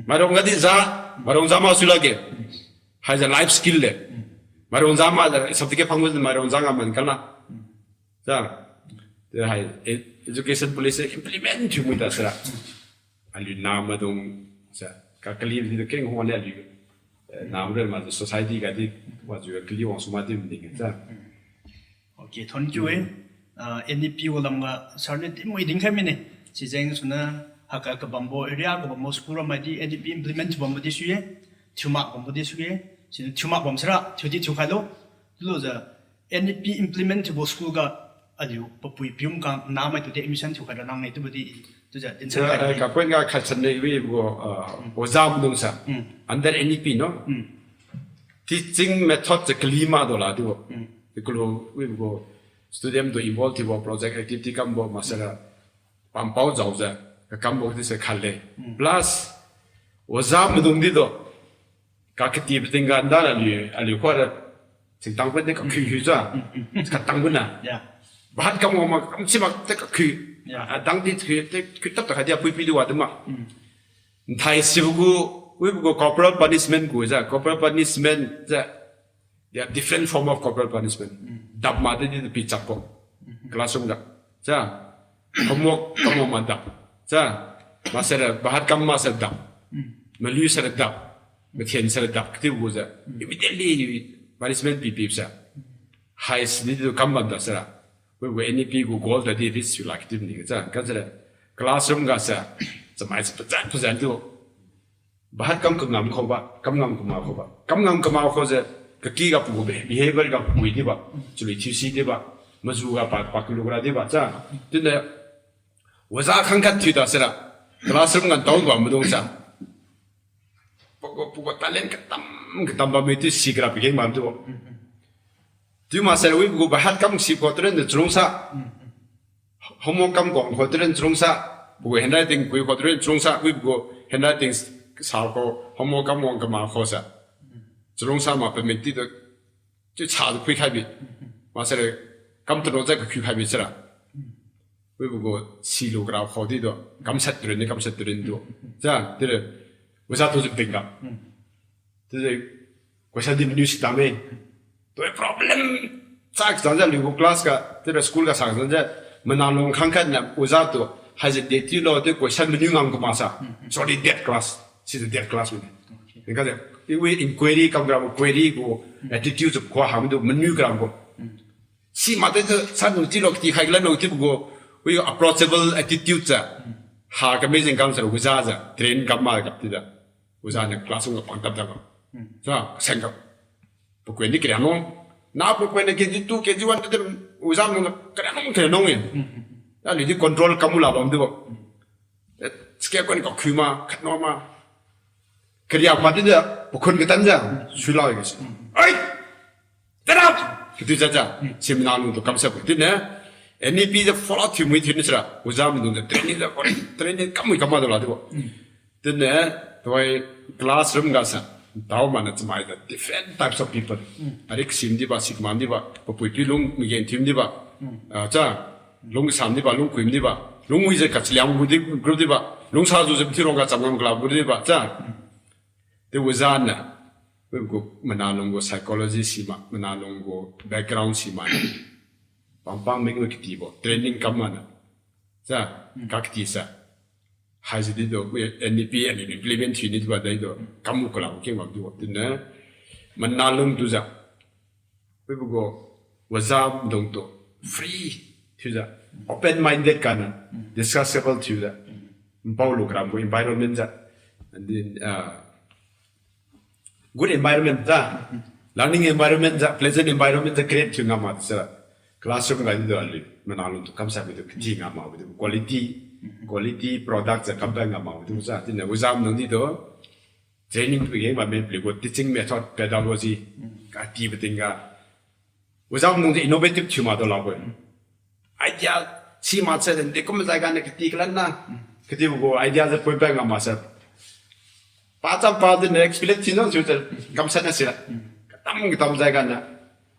mairong ga di za, mairong za ma su lage. Haijiu life skill le. Mairong za ma, certificate phang mairong za ngam man kana. Cha, te hai, e-, education policy implement thiu mui ta sira. Aliu na maidung, cha, ka kali di keng hon le aliu. Eh, na maidung ma society ga di, wa ju kali wang suma di mding, cha. Okay, thank you, eh. Ah, N E P wo lam ga sir ni di mui dinkhai mine. Sijeng suna haka kabambo area kabambo school ra mai di N E P implement thiu bambo di sui-e. Thiu mak bambo di sui-e. Sini thiu mak bam sira, thiu di thiu khai lo. Chiulo jiu N E P implement thiubo school ga aliu papui pium ka na mai tu di admission thiu khai ra nang ne chiubo di. Chiujiu din sa khai. Ka point ga khai san ne wi bo, ah, oja maidung sa. Under N E P no. Teaching method se kali ma do la dibo. Te kulu wi bo student tu involve thiubo project activity kambo maksara pampao jaojiu, kakambo di se khat le. Plus, oja maidung di do. Ka kati pating ga nda aliu, aliu khuara, singtang pun de kakhui khui ja. Katang pun na. Bahat kam wang ma, kam si mak te kakhui. Adang di khui, te khui tap ta khai di apui pi di wa de ma. Nthai sibo gu, wi gu corporal punishment gu ja, corporal punishment ja. There are different form of corporal punishment. Dap ma de di pi chap ko. Classroom ga. Ja. Homework kam wang ma dap. Ja. Maksara, bahat kam maksara dap. Maliu sara dap. Mathen sara dap. Kati gu ja. Immediately punishment pi pi sa. Hai sini tu kam bam da sara. Wi gu N E P gu goal ta di reach sui lak kati ni ja. Ka sara. Classroom ga sa. Chamai sa pazan pazan tu. Bahat kam kangam khao ba, kam ngam kama khao ba. Kam ngam kama khao jiu, kaki ga pagu be-, behavior ga pagui di ba, chalui thiusi di ba, maju ga pa, pa kalu gra di ba, cha. Tunda, waja khangkhat thiu ta sira, classroom ga tao ba maidung cha. Pagu, pagu talent katam, katam ba mi tu si gra pageng ba tu. Tiu maksara wi pagu bahat kam si khao tren de chalungsa. Homework kam khao tren chalungsa. Pagu handwriting kui khao tren chalungsa. Wi pagu handwriting sa khao, homework kam wang kama khao sa. Chalungsa ma pamit ti tu. Tiu cha tu phui khai bi. Maksara kam tano ja kakhui khai bi sira. Wi pagu silu gra khao di tu. Kamshat tren ni kamshat tren tu. Ja, tire. Waja tu jing ting ga. Tire. Question di manu si tame. Toi problem. Chak chang ja liu class ga, tira school ga sang chang ja. Mana long khangkhat na waja tu. Haise de ti lo, tu question manu ngam kama sa. Sorry, dead class. Si the dead class mane. Ningka ja. Iwi inquiry kam gram query gu attitude of kwa ham tu manu gram gu. Si mate tu san ti lo ti khai la no ti gu. Wi approachable attitude ja. Ha ka amazing kam sa waja ja. Train kam ma kap ti ja. Waja ni classroom ga pangtap da ga. Sa, seng ga. Pakuen di kariang nong. Na pakuen ni K G two, K G one tu waja nong kariang nong, kariang nong e. Aliu di control kam u la bam di ba. Eh, skia kon ka khui ma, khat no ma. Kariang ma di ja, pakun katan ja, sui la ga si. Ai! Stand up! Kati ja ja, si mana lung tu kamsap kati ne. N E P ja follow thiu mui thiu ni sira. Waja maidung ja training ja, training kam mui kam ma da la di ba. Tine, tuai classroom ga sa, dao mana chamai da different types of people. Arik sim di ba, sikman di ba, papui pi lung, migen thim di ba. Ah, cha, lung sam di ba, lung kuim di ba. Lung wi je kachiliang gu di, group di ba. Lung sa ju je pithirong ga chamngam kala gu di ba, cha. Te waja na, wi gu mana lung gu psychology sima, mana lung gu background sima. Pampang ming wi kati bo, training kam mana. Cha, ka kati sa. Haise di do, wi N E P, N E P implement thiu ni di ba dai do, kam u kala king bam di ba. Tine, mana lung tu ja. Wi pagu, waja dung tu, free, thiu ja. Open minded kana, discussable thiu ja. Mpao lu gram gu environment ja. And then, uh, good environment ja, learning environment ja, pleasant environment ja create thiu ngam ma sira. Classroom ga di do aliu, mana lung tu kamsap di do, kati ngam ma di do, quality, quality product ja kampai ngam ma di do, cha, tine waja dung di do. training tu yeng bamme paliu gu teaching method, pedagogy, katibo tingga. Oja mung de innovative thiu mak tu lakbo. Idea si mak se de kum jai ga na kati kalan na. Katibo gu idea je point blank ngam mak se. Pa cham pa de na explain thiu nang thiu je kamshat na sira. Katam katam jai ga na.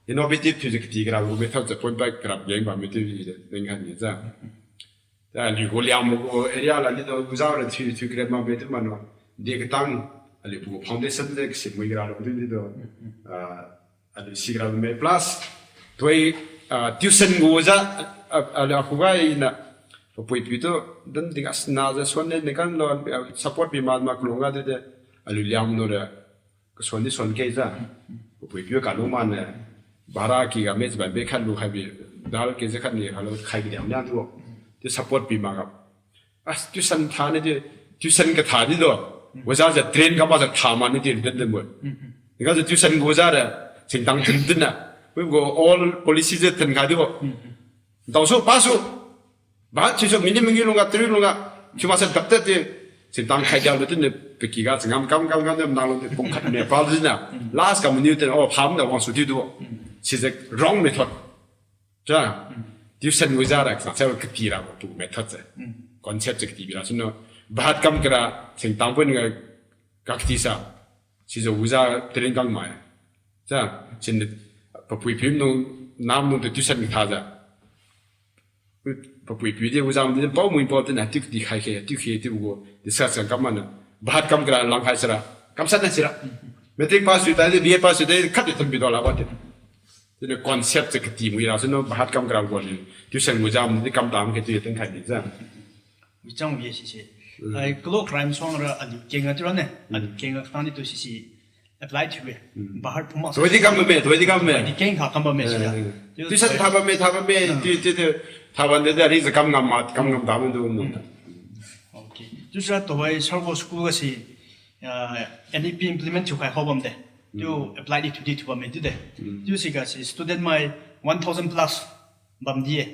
Innovative thiu je kati kara gu method je point blank kara yeng bamme tu i de ning khan ni ja. Aliu gu Liangmai gu area la ni do oja ra thiu thiu kren mak be tu mano. De katang aliu gu foundation de kasi mui kara lo tu ni do. Ah, aliu si kara me plus. Tuai, ah, tuition gu oja, ah, aliu akhuga ina. Papui piu tu, dan ding as na ja suan ne, ne kan lo, ah, support bi ma ma kulung ga de de. Aliu Liangmai no de. Kasuan di suan kei ja. Papui piu kalung mane. Bara ki ga me chiban be khat lu khai bi. Dal ke je khat ni halo khai bi diam niang tu. Ti support bi ma ga. As tuition tha ne ti, tuition katha di do. Oja ja train ka ma ja tha ma ni ti den den mo. Ni ga ja tuition gu oja de. Singtang tun tun na. Wi go all policy je ten khai di bo. Tao su, pa su. Bahat thiusu minute mangiu lungga, three lungga, thiu makse daptat ti, singtang khai diang lu tun ne, peki ga changam kam kam kam ne, nang lu tun pung khat ne, pal tun na, last kam niu tun, oh, pham na wang su tiu tu. Si je wrong method. Ja, tuition gu oja ra, sa, sa kati ra, tu method se. Concept se kati bi ra, sino, bahat kam kara, singtang pun ga, ka kati sa. Si je oja, train kang mai. Ja, sin, papui piu nung, nam nung tu tuition katha ja. Papui piu di oja di pao mui pao tena, tiu di khai khe, tiu khe, tiu gu, discuss kam kam mana. Bahat kam kara lang khai sira. Kamshat na sira. Matric pass sui tai di, B A pass sui tai di, khat di thum bi do la ba ti. Tena concept se kati mui ra, sino bahat kam kara gu ni. Tuition gu oja di kam tam khe tiu teng khai di ja. Michang ye sise. Ai, kalo crime song ra aliu keng a tiu ra ne. Aliu keng a katang di tu sise. Apply thiu-e. Bahar phuma. Tuidi kam bamme, tuidi kam bamme. Di keng tha kam bamme sira. Eh, tiu tuition tha bamme, tha bamme, tiu, tiu, tiu. Tha ban de, de, ri je kam ngam mat, kam ngam tam du no. Okay. Tiu sira tuhoi sir gu school ga si, ah, N E P implement thiu khai khao bam de. Tiu apply di thiu di thiu bamme tiu de. Tiu si ga si student mai one thousand plus bam di-e.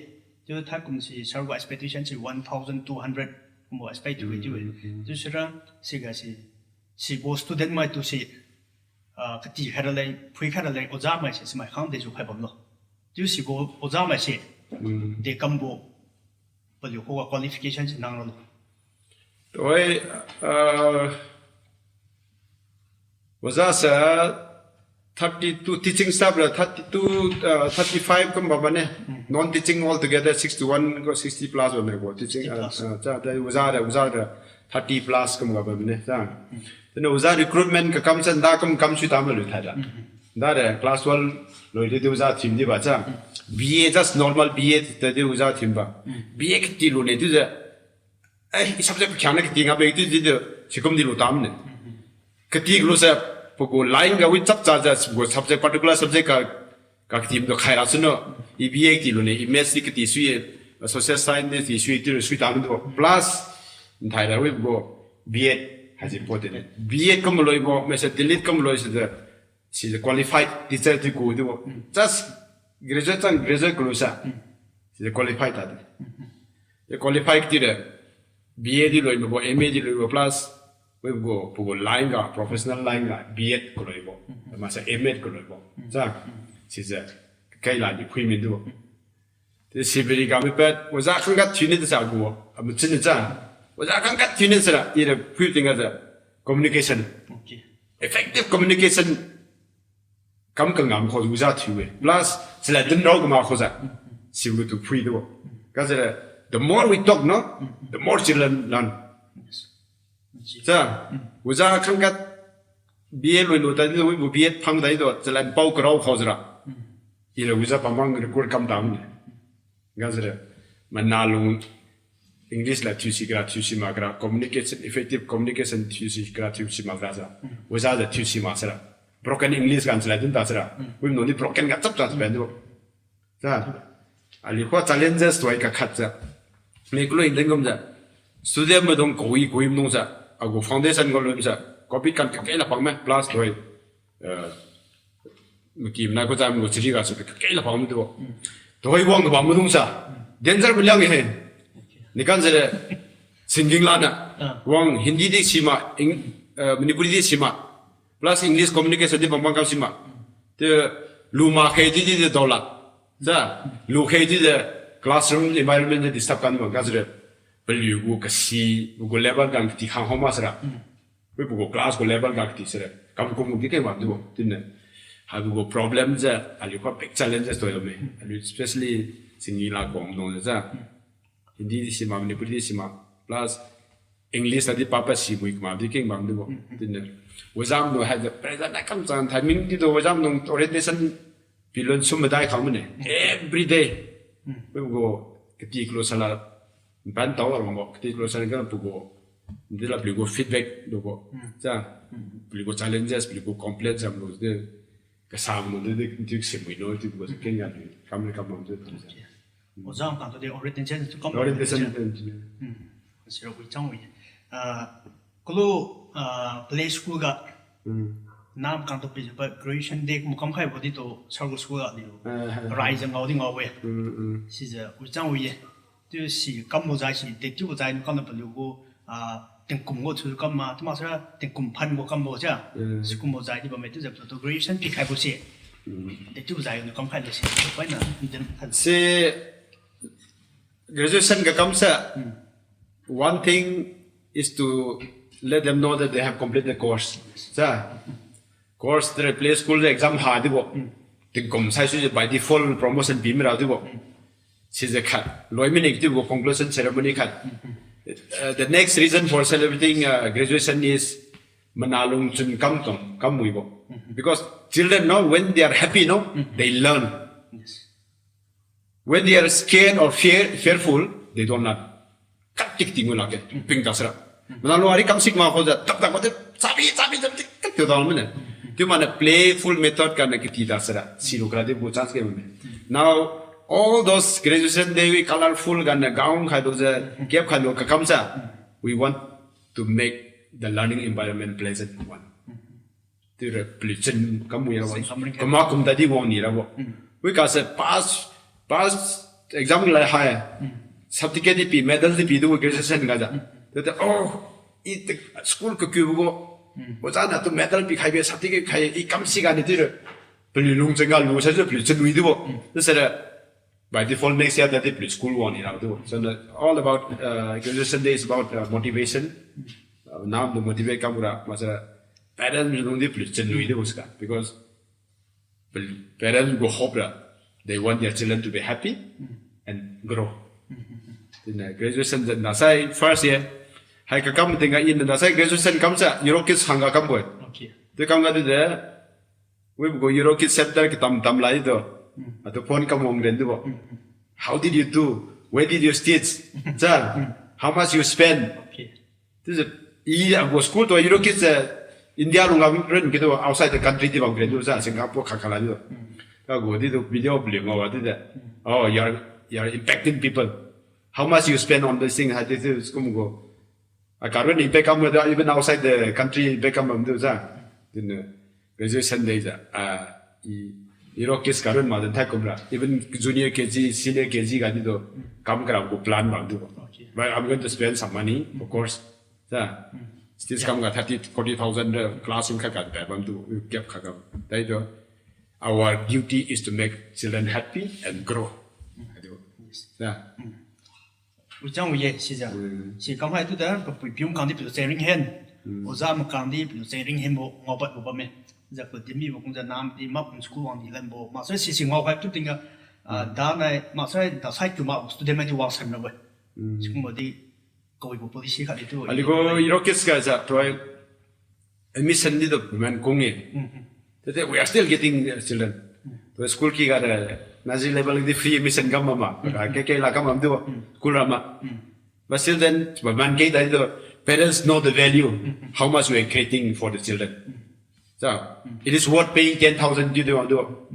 Tiu thaikum si sir gu expectation si one thousand two hundred kumbo expect thiu-e tiu-e. Tiu sira si ga si, sibo student mai tu si, ah, kati khai raleng, phui khai raleng, oja mai se, simai khang dejiu khai bamlo. Tiu sibo oja mai se, de kambo, paliu khuga qualification se nang ralo. Tuhoi, ah, oja se thirty-two, teaching staff ra thirty-two, ah, thirty-five kum bam ne. Non-teaching altogether sixty-one ko sixty plus bam ne ko. Teaching, ah, sixty plus. Ah, ja, ja, oja ra, oja ra thirty plus kum bam ne. Ja. Tena oja recruitment kakam se nda kam kam sui tam lu thai da. Nda de class twelve loi de oja thim di ba ja. B A just normal B A de oja thim ba. B A kati lu ne tu ja. Eh, i subject pakhiang ne kati nga be tu di de, sikum di lu tam ne. Kati lu se, pagu line ga wi chap cha ja, pagu subject, particular subject ka, ka kati do khai ra suno, i B A kati lu ne, i maths di kati sui, social science di sui, ti sui tam do. Plus, nthai ra wi pagu B Ed, haisi po de ne. B Ed kam loi bo, mese delete kam loi se de, si qualified teacher ti ku di bo. Just graduate chang graduate kulu sa. Si qualified ta de. Ye qualified ti de. B A di loi bo, M A di loi bo, plus, wi bo, bo line ga, professional line ga, B Ed ko loi bo. Masa M Ed ko loi bo. Sa, si je, kai la di phui mi du. Te sibiri ga mi pet, oja khangkat thiu ni de sa gu, amu chin ni cha. Oja khangkat thiu ni sa, i de phui ting ga de, communication. Okay. Effective communication. Kam kangam kho oja thiu-e. Plus, sila din rao kama kho ja. Siu tu phui do. Ka sila, the more we talk, no, the more children learn. Yes. Sa, oja khangkat B A loi lo ta di, wi bo B A phang ta di do, sila pao karao kho jira. Ila oja pamang record kam tam ne. Ga jira, mana lung English la thiusi kara, thiusi makra, communication, effective communication thiusi kara, thiusi makra sa. Oja ja thiusi mak sira. Broken English gan sila dun ta sira. Wi no ni broken ga chap chap ben do. Sa. Ali kho challenges tuai kakhat ja. Ni kulo indeng gum ja. Student madung koi koi mdung sa. Agu foundation ko lum sa. Covid kan kakela pang me plus tuai. Eh, maki mna ko jam lo chiri ga su kakela pang mdu. Tuai wang ga bam mdung sa. Danger mliang he. Ni kan jele singing lana. Ah. Wang Hindi di sima, Eng-, uh, Manipuri di sima. Plus English communication di bang bang kam sima. Te luma khe di di de dola. Ja, lu khe di de classroom environment di disturb kan bang ka sire. Paliu gu kasi, gu level kan kati khang homa sira. Wi gu class gu level kan kati sira. Kam kum di keng bam di bo. Tinne. Ha gu problem ja, aliu kha big challenges to yo me. Aliu especially singi la kong no ja. Hindi di sima, Manipuri di sima. Plus English la di papa si mui kma di keng bam di bo. Tinne. Wajam no ha ja present na kam chan timing di do wajam no orientation pilon sum madai khang mane. Every day. Wi gu kati klo sala ban tau la bang bo. Kati klo sala kan pu go. Di la pli go feedback do bo. Ja. Pli go challenges, pli go complaints am lo de. Kasam lo de de dik sim wi lo di pu go keng ya di. Kam ni kam bam de. Ojang kang tu de orientation tu kam. Orientation tu. Hmm. Sira wi chang wi. Ah, kulu, ah, play school ga. Hmm. Nam kang tu pi ba graduation day mu kam khai bo di to circle school ga di lo. Ah, ah, ah. Rai jang ngau di ngau we. Hmm, hmm. Sija wi chang wi ye. Tu si kam bo jai si de tu bo jai kam na paliu go. Ah, tingkum go chu kam ma, tu ma sira tingkum phan go kam bo ja. Hmm. Si kum bo jai di ba me tu ja to graduation pi khai bo si. Hmm. De tu bo jai no kam khai lo si. Pai na, dem khai. Si graduation ga kam sa, one thing is to let them know that they have completed the course. Sa, course de play school de exam ha di bo. Tingkum sai su by default promotion pi mira di bo. Si je khat. Loi mi negative bo conclusion ceremony khat. Uh, the next reason for celebrating uh, graduation is mana lung chun kam kam kam mui bo. Because children no, when they are happy no, they learn. Yes. When they are scared or fear, fearful, they don't learn. Kat tik ting lak ke, ping ta sira. Mana lo ari kam sik ma ko ja, tak tak ko te, sabi, sabi, sabi, tik, tik, tik, tak mane. Tu mana playful method kan na kiti ta sira. Siru kala de bu chance ke mane. Now, all those graduation day we colorful kan na gown khai do ja, cap khai do ka kam sa. We want to make the learning environment pleasant one. Tira peliu chun kam wi ra wan. Kam ring. Kama kum tadi wang ni ra bo. Wi ka se pass, pass exam lai hai. Certificate di pi, medal di pi du graduation ga ja. Tete, oh, i te school ka kiu bo. Oja na tu medal pi khai be certificate khai i kam si ga ni tira. Peliu lung chang ga lu sa peliu chun wi di bo. Te sira by default next year that they play school one in Abdu. So the, all about uh, graduation day is about uh, motivation. Uh, now the motivate kamura masa parents nung di play chen lui di uska because parents go hope that they want their children to be happy and grow. In uh, graduation that nasai first year, hai ka kam tinga in nasai graduation kam sa Euro Kids hangga kam boy. Okay. Te kam ga di de Wi bo Euro Kids Center ki tam tam lai do. Atu phone kam wang ren di bo. How did you do? Where did you stitch? Ja, how much you spend? Okay. This is i abo school to Euro Kids eh, India lung ngam ren ki do outside the country di bang ren do ja Singapore kha kha lai do. Ka go di do video beli ngau di de. Oh, you are you are impacting people. How much you spend on this thing? How did you school go? A current impact kam da even outside the country impact kam bam du sa. Din graduation day sa. Ah, i Euro Kids current ma dan thai kumra. Even junior K G, senior K G ga di do kam kara ko plan bam du. Okay. But I'm going to spend some money, of course. Sa. Still kam ga thirty, forty thousand class in kha ka bam du. Gap kha kam. Dai do. Our duty is to make children happy and grow. Sa. Ujang uye sija. Si kamhai tu da papui pium kang di piu cheng ring hen. Oja ma kang di piu cheng ring hen bo ngau pat bo bamme. Ja ko dimi bo kung ja nam di map school wang di lan bo. Maksai si si ngau hai tu tingga. Ah, da nai maksai da sai tu ma student mai di wang san na bo. School ma di kau bo policy kha di tu. Aligo Euro Kids ga ja toi admission di do man kung e. Tete we are still getting uh, children. To school ki ga the nazi level di free admission kam ma. Ke ke la kam am do school rama. But still then, but man ke dai do parents know the value, how much we are creating for the children. So it is worth paying ten thousand di do do.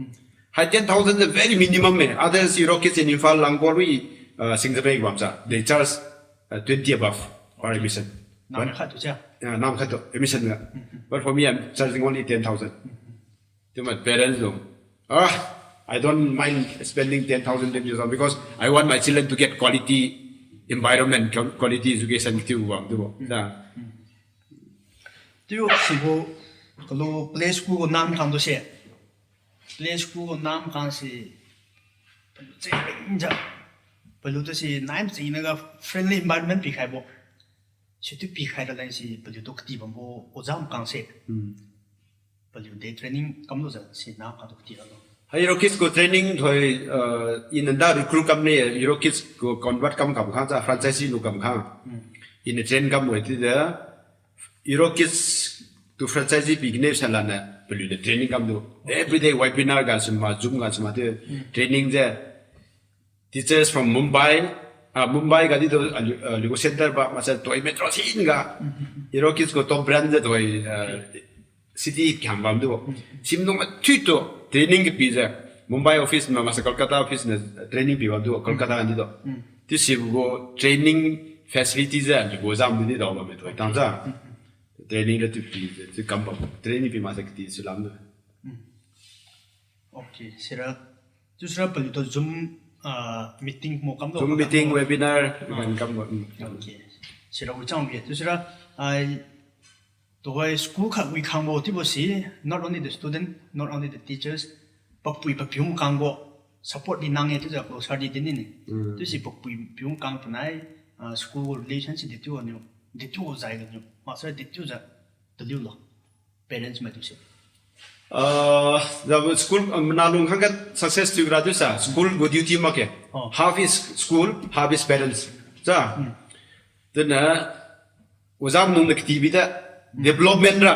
Hai ten thousand the very minimum me. Others Euro Kids in Imphal Langkor we uh, Singzabe bam sa. They charge uh, twenty above per admission. Nam khat tu cha. Yeah, nam khat tu admission nga. But for me, I'm charging only ten thousand. To my parents do. Ah, I don't mind spending ten thousand, twenty thousand because I want my children to get quality environment, quality education. Tiu wang tu. Yeah. Tiu sibo kalu play school gu nam khang tu se. Play school gu nam khang se. Paliu chengjiu. Paliu tu se nam chengjiu ga friendly environment pikhaibo. Situ pikhai raleng se paliu tu kati bambo ojam khang se. Paliu de training kamlujiu si nam khang tu kati ralo. Hai Euro Kids gu training thoi, uh, i nanda recruit kam ni Euro Kids gu convert kam kam khang cha franchise lu kam khang. I na train kam wai ti de Euro Kids tu franchise pi kine sa lana paliu de training kam tu. Everyday webinar ga sima, Zoom ga sima tu training je. Teachers from Mumbai, ah, Mumbai ga di tu, ah, lu-, ah, lugu center ba, masa toi metro sin ga. Euro Kids gu top brand je toi, ah, city kiam bam tu. Simnung mathui tu training ke pi je. Mumbai office na masa Kolkata office na training pi bam tu, Kolkata di tu. Ti sibo training facility je, lugu jam di dao bam tu, tang ja. Training ra tu pi je, tu kam bam. Training pi masa kati sulam tu. Okay, sira. Tu sira paliu tu Zoom, ah, meeting mo kam tu Zoom kam meeting, mo. Webinar, ah, kan kam mo. Mm. Okay. Sira wi chang ge. Tu sira, ai, tu hai school khat wi khang bo, ti bo si, not only the student, not only the teachers, papui papiung khang bo, support di nang e, tu ja ko sar di din ni. Mm. Tu si papui piung khang panai, ah, school relationship di tu aniu, di tu zai ga niu, master di tu ja, tu liu lo. Parents mai tu se. Ah, the school, ah, mana lung khang ga success tu gra tu sa, school gu duty ma ke. Oh. Half is school, half is parents. Sa. Hmm. Tena, ojam nung na katibi da, development ra.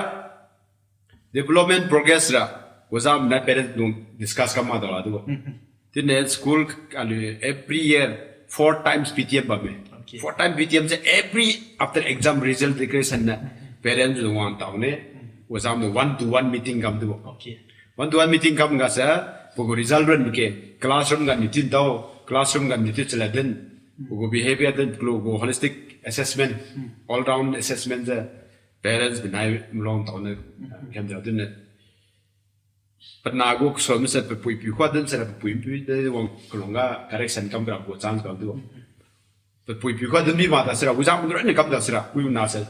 Development progress ra. Ojam na parents nung discuss kam ma da la tu. Hmm, hmm. Tine school aliu every year four times P T M bamme. Okay. Four times P T M se every after exam result declaration na parents lu wang tao ne. Ojam lu one to one meeting kam tu. Okay. One to one meeting kam ga sa, pagu result run ke, classroom ga nitin tao, classroom ga nitin chaladen, pagu behavior den, pagu holistic assessment, all round assessment se, parents binai mlong tao ne, kem tao ne. Pana gu kasom se papui piu khuadun sira papui piu de wang kalong ga correction kam ra gu chance kam tu. Papui piu khuadun mi ma da sira, ujang gu rani kam da sira, ui na se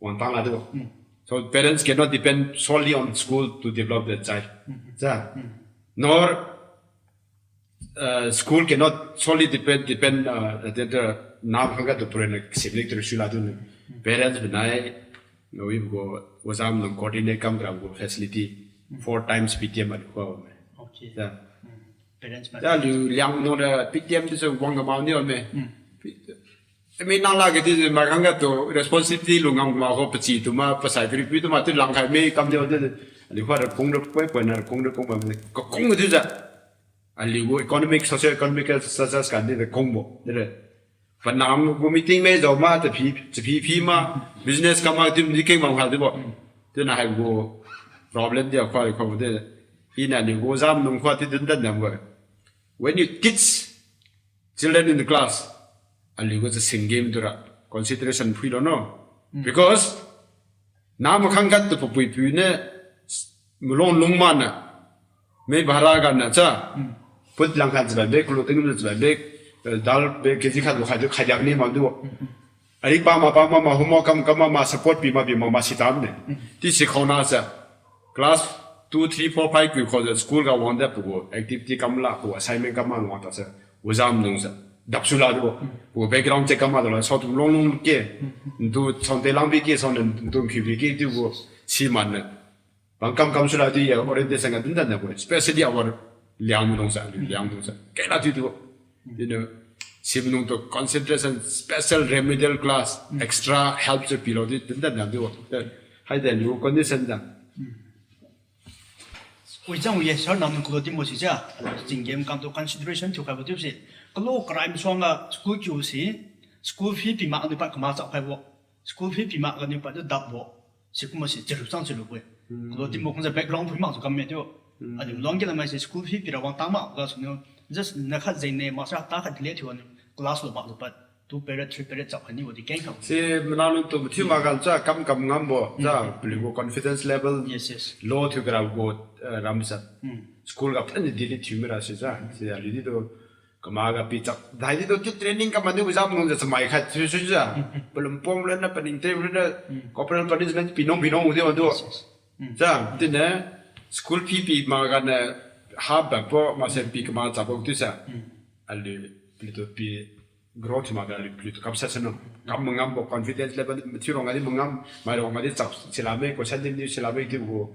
wang tang la tu. Mm. So parents cannot depend solely on school to develop their child. Mm. Ja. Mm. Nor, uh, school cannot solely depend, depend, uh, the, the, nam khang ga tu purena sibling tu sila tu. Mm. Parents binai, Nawi bo, ojam nung coordinate kam gram bo facility, four times P T M aliu khuame. Okay. Ya. Hmm. Parents ma. Ya, aliu Liangmai nung ra P T M tu se wang kamao ni ome. Hmm. Pi-, mi nang la ke di ma khang ga tu responsibility lu ngam kamao ho pachi tu ma pasai kri pi tu ma tu lang khai mi kam di o de. Aliu khuara kung ra poi, poi na kung ra kung ma, ka kung tu ja. Aliu gu economic, socio-economic status kan di de kung bo. De re. Panam gu meeting me jao ma, chapi, chapi pi ma, business kam ma, tim di keng bam kha di bo. Tina hai gu problem di akhuai khuai de. Ina aliu gu jam nung khuai ti dun dan dam bo. When you teach children in the class, aliu gu cha sing game tu ra consideration phui lo no. Mm. Because Nam khang gat tu papui piu ne, mulong lung ma na, mai bhara ga na cha, hmm, put lang khan chabai bek, kulo ting chabai bek, eh, dal bek, K G khat lo khai tu khai diak ni ma du. Hmm, hmm. Ari pa ma, pa ma, ma, homework kam, kam ma, ma, support pi ma, pi ma, ma, si tam ne. Hmm. Ti si khau na cha, class two, three, four, five kui khau cha, school ga wang da pu activity kam la, pu assignment kam ma wang ta cha. Ujam nung sa. Dap su la du. Pu background check kam ma du la. Sao tu long long ke. Tu sao te lang bi ke, sao ne tu khiu bi ke, tu pu si man ne. Bang kam kam su la du ya, orientation ga dun dan ne pu. Especially our Liangmai nung sa, Liangmai nung sa. Ke la du du. You know, si nung tu concentration, special remedial class, extra help se pi lo du, dun dan ne du. Hai de lu condition da. Ui chang ui ye, sir, nam kalo timo si ja. Jing game kam tu consideration thiu khaibo thiu si. Kalo crime suang ga school kiu si. School fee pi mak niu pa kama chao khaibo. School fee pi mak ga niu pa tu dap bo. Si kuma si chiru chang chiru bo. Hmm. Kalo timo kung ja background phui mak tu kam me thiu. Hmm. Adi long ke la mai si school fee pi ra wang tang mak ga su niu. Just na khat jeng ne, master ta khat delay thiu niu. Class lo mak tu pa. Two period, three period chap khani bo di keng kham. Si mana lung tu thiu ma gan cha kam kam ngam bo, cha, hmm, peli bo confidence level, yes, yes, low thiu gra bo, eh, ram sa. Hmm. School ga phani di li thiu mi ra si cha. Si aliu di tu Kamaga pichap. Dai di tu training kam mani exam nung ja chamai khat su su ja. Palum pom lena paning tem lena corporal punishment pinong pinong di tu. Sa, tine school fee pi maga ne ha bampo mase pi kama chabo tu sa. Aliu, aliu tu pi growth maga aliu, aliu tu kam sa sano. Kam mangam bo confidence level mathiu rong adi mangam, mai rong adi chap silame, question di niu silame ti bo.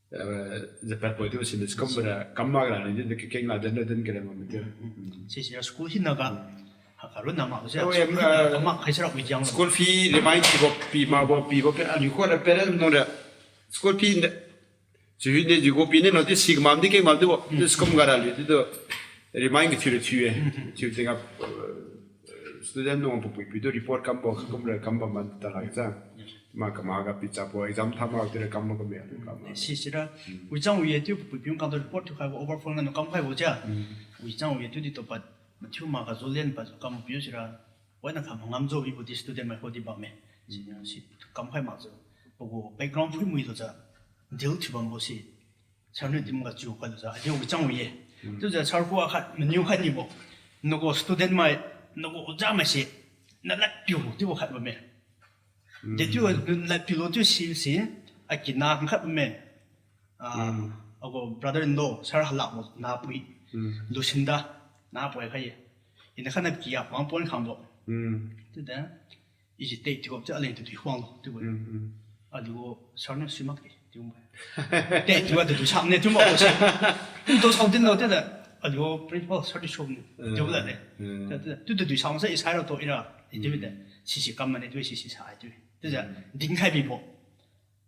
Eh, japat poi tu sini skum bra kam maga ni di kekeng la den den kere ma mati. Sisi school hina ga. Haka run nama se. Oh, em, eh, kam ma khai sara wi jang. School fee remind bo pi ma bo pi bo pe aliu ko da parent no da. School fee ne. Chiu ne jiu ko pi ne no ti si ma di keng ma di bo. Di skum ga ra li di do. Remind ke thiu thiu e. Thiu tingga, eh, student no pupui pi tu report kam bo, kam ra kam ba man ta la sa. Ma kamaga pichap bo exam tha ma tu re kam ma kam ya kam ma. Sisi ra. Wi chang wi e tu pupui pi kam tu report tu khai bo over phone ga no kam khai bo ja. Wi chang wi e tu di to pat. Mathiu maga zo len pa kam piu sira. Wai na kam ngam zo wi bo di student mai ko di bamme. Si, si kam khai ma zo. Pagu background phui mui lo ja. Deal thiu bam bo si. Sir niu tim ga chiu khat ja, adiu chang wi ye. Tu ja sir gu khat, maniu khat ni bo. Nagu student mai, nagu oja mai si, na lad piu, chiubo khat bamme. De chiu, lad piu lo chiu si, si, akina khat bamme. Ah, agu brother in law, sir hala bo, na pui. Lucinda, na pui khai ye. Ina khat na kia, wang pon khang bo. Tu da, Isi te tiubo chiu aleng tu tui huang lo, chiubo. Aliu sir niu simak e, chiubo. Te tiubo tu tui sang ne, chiubo ko se. Tu tu sang din lo, te da. Aliu principal sir tu sum ne, chiubo da ne. Te, te, tu tu tui sang se, isai ra to ira, chiubo da. Sisi kam mane, tu sisi sai, chiu. Te da, dingkhai bibo.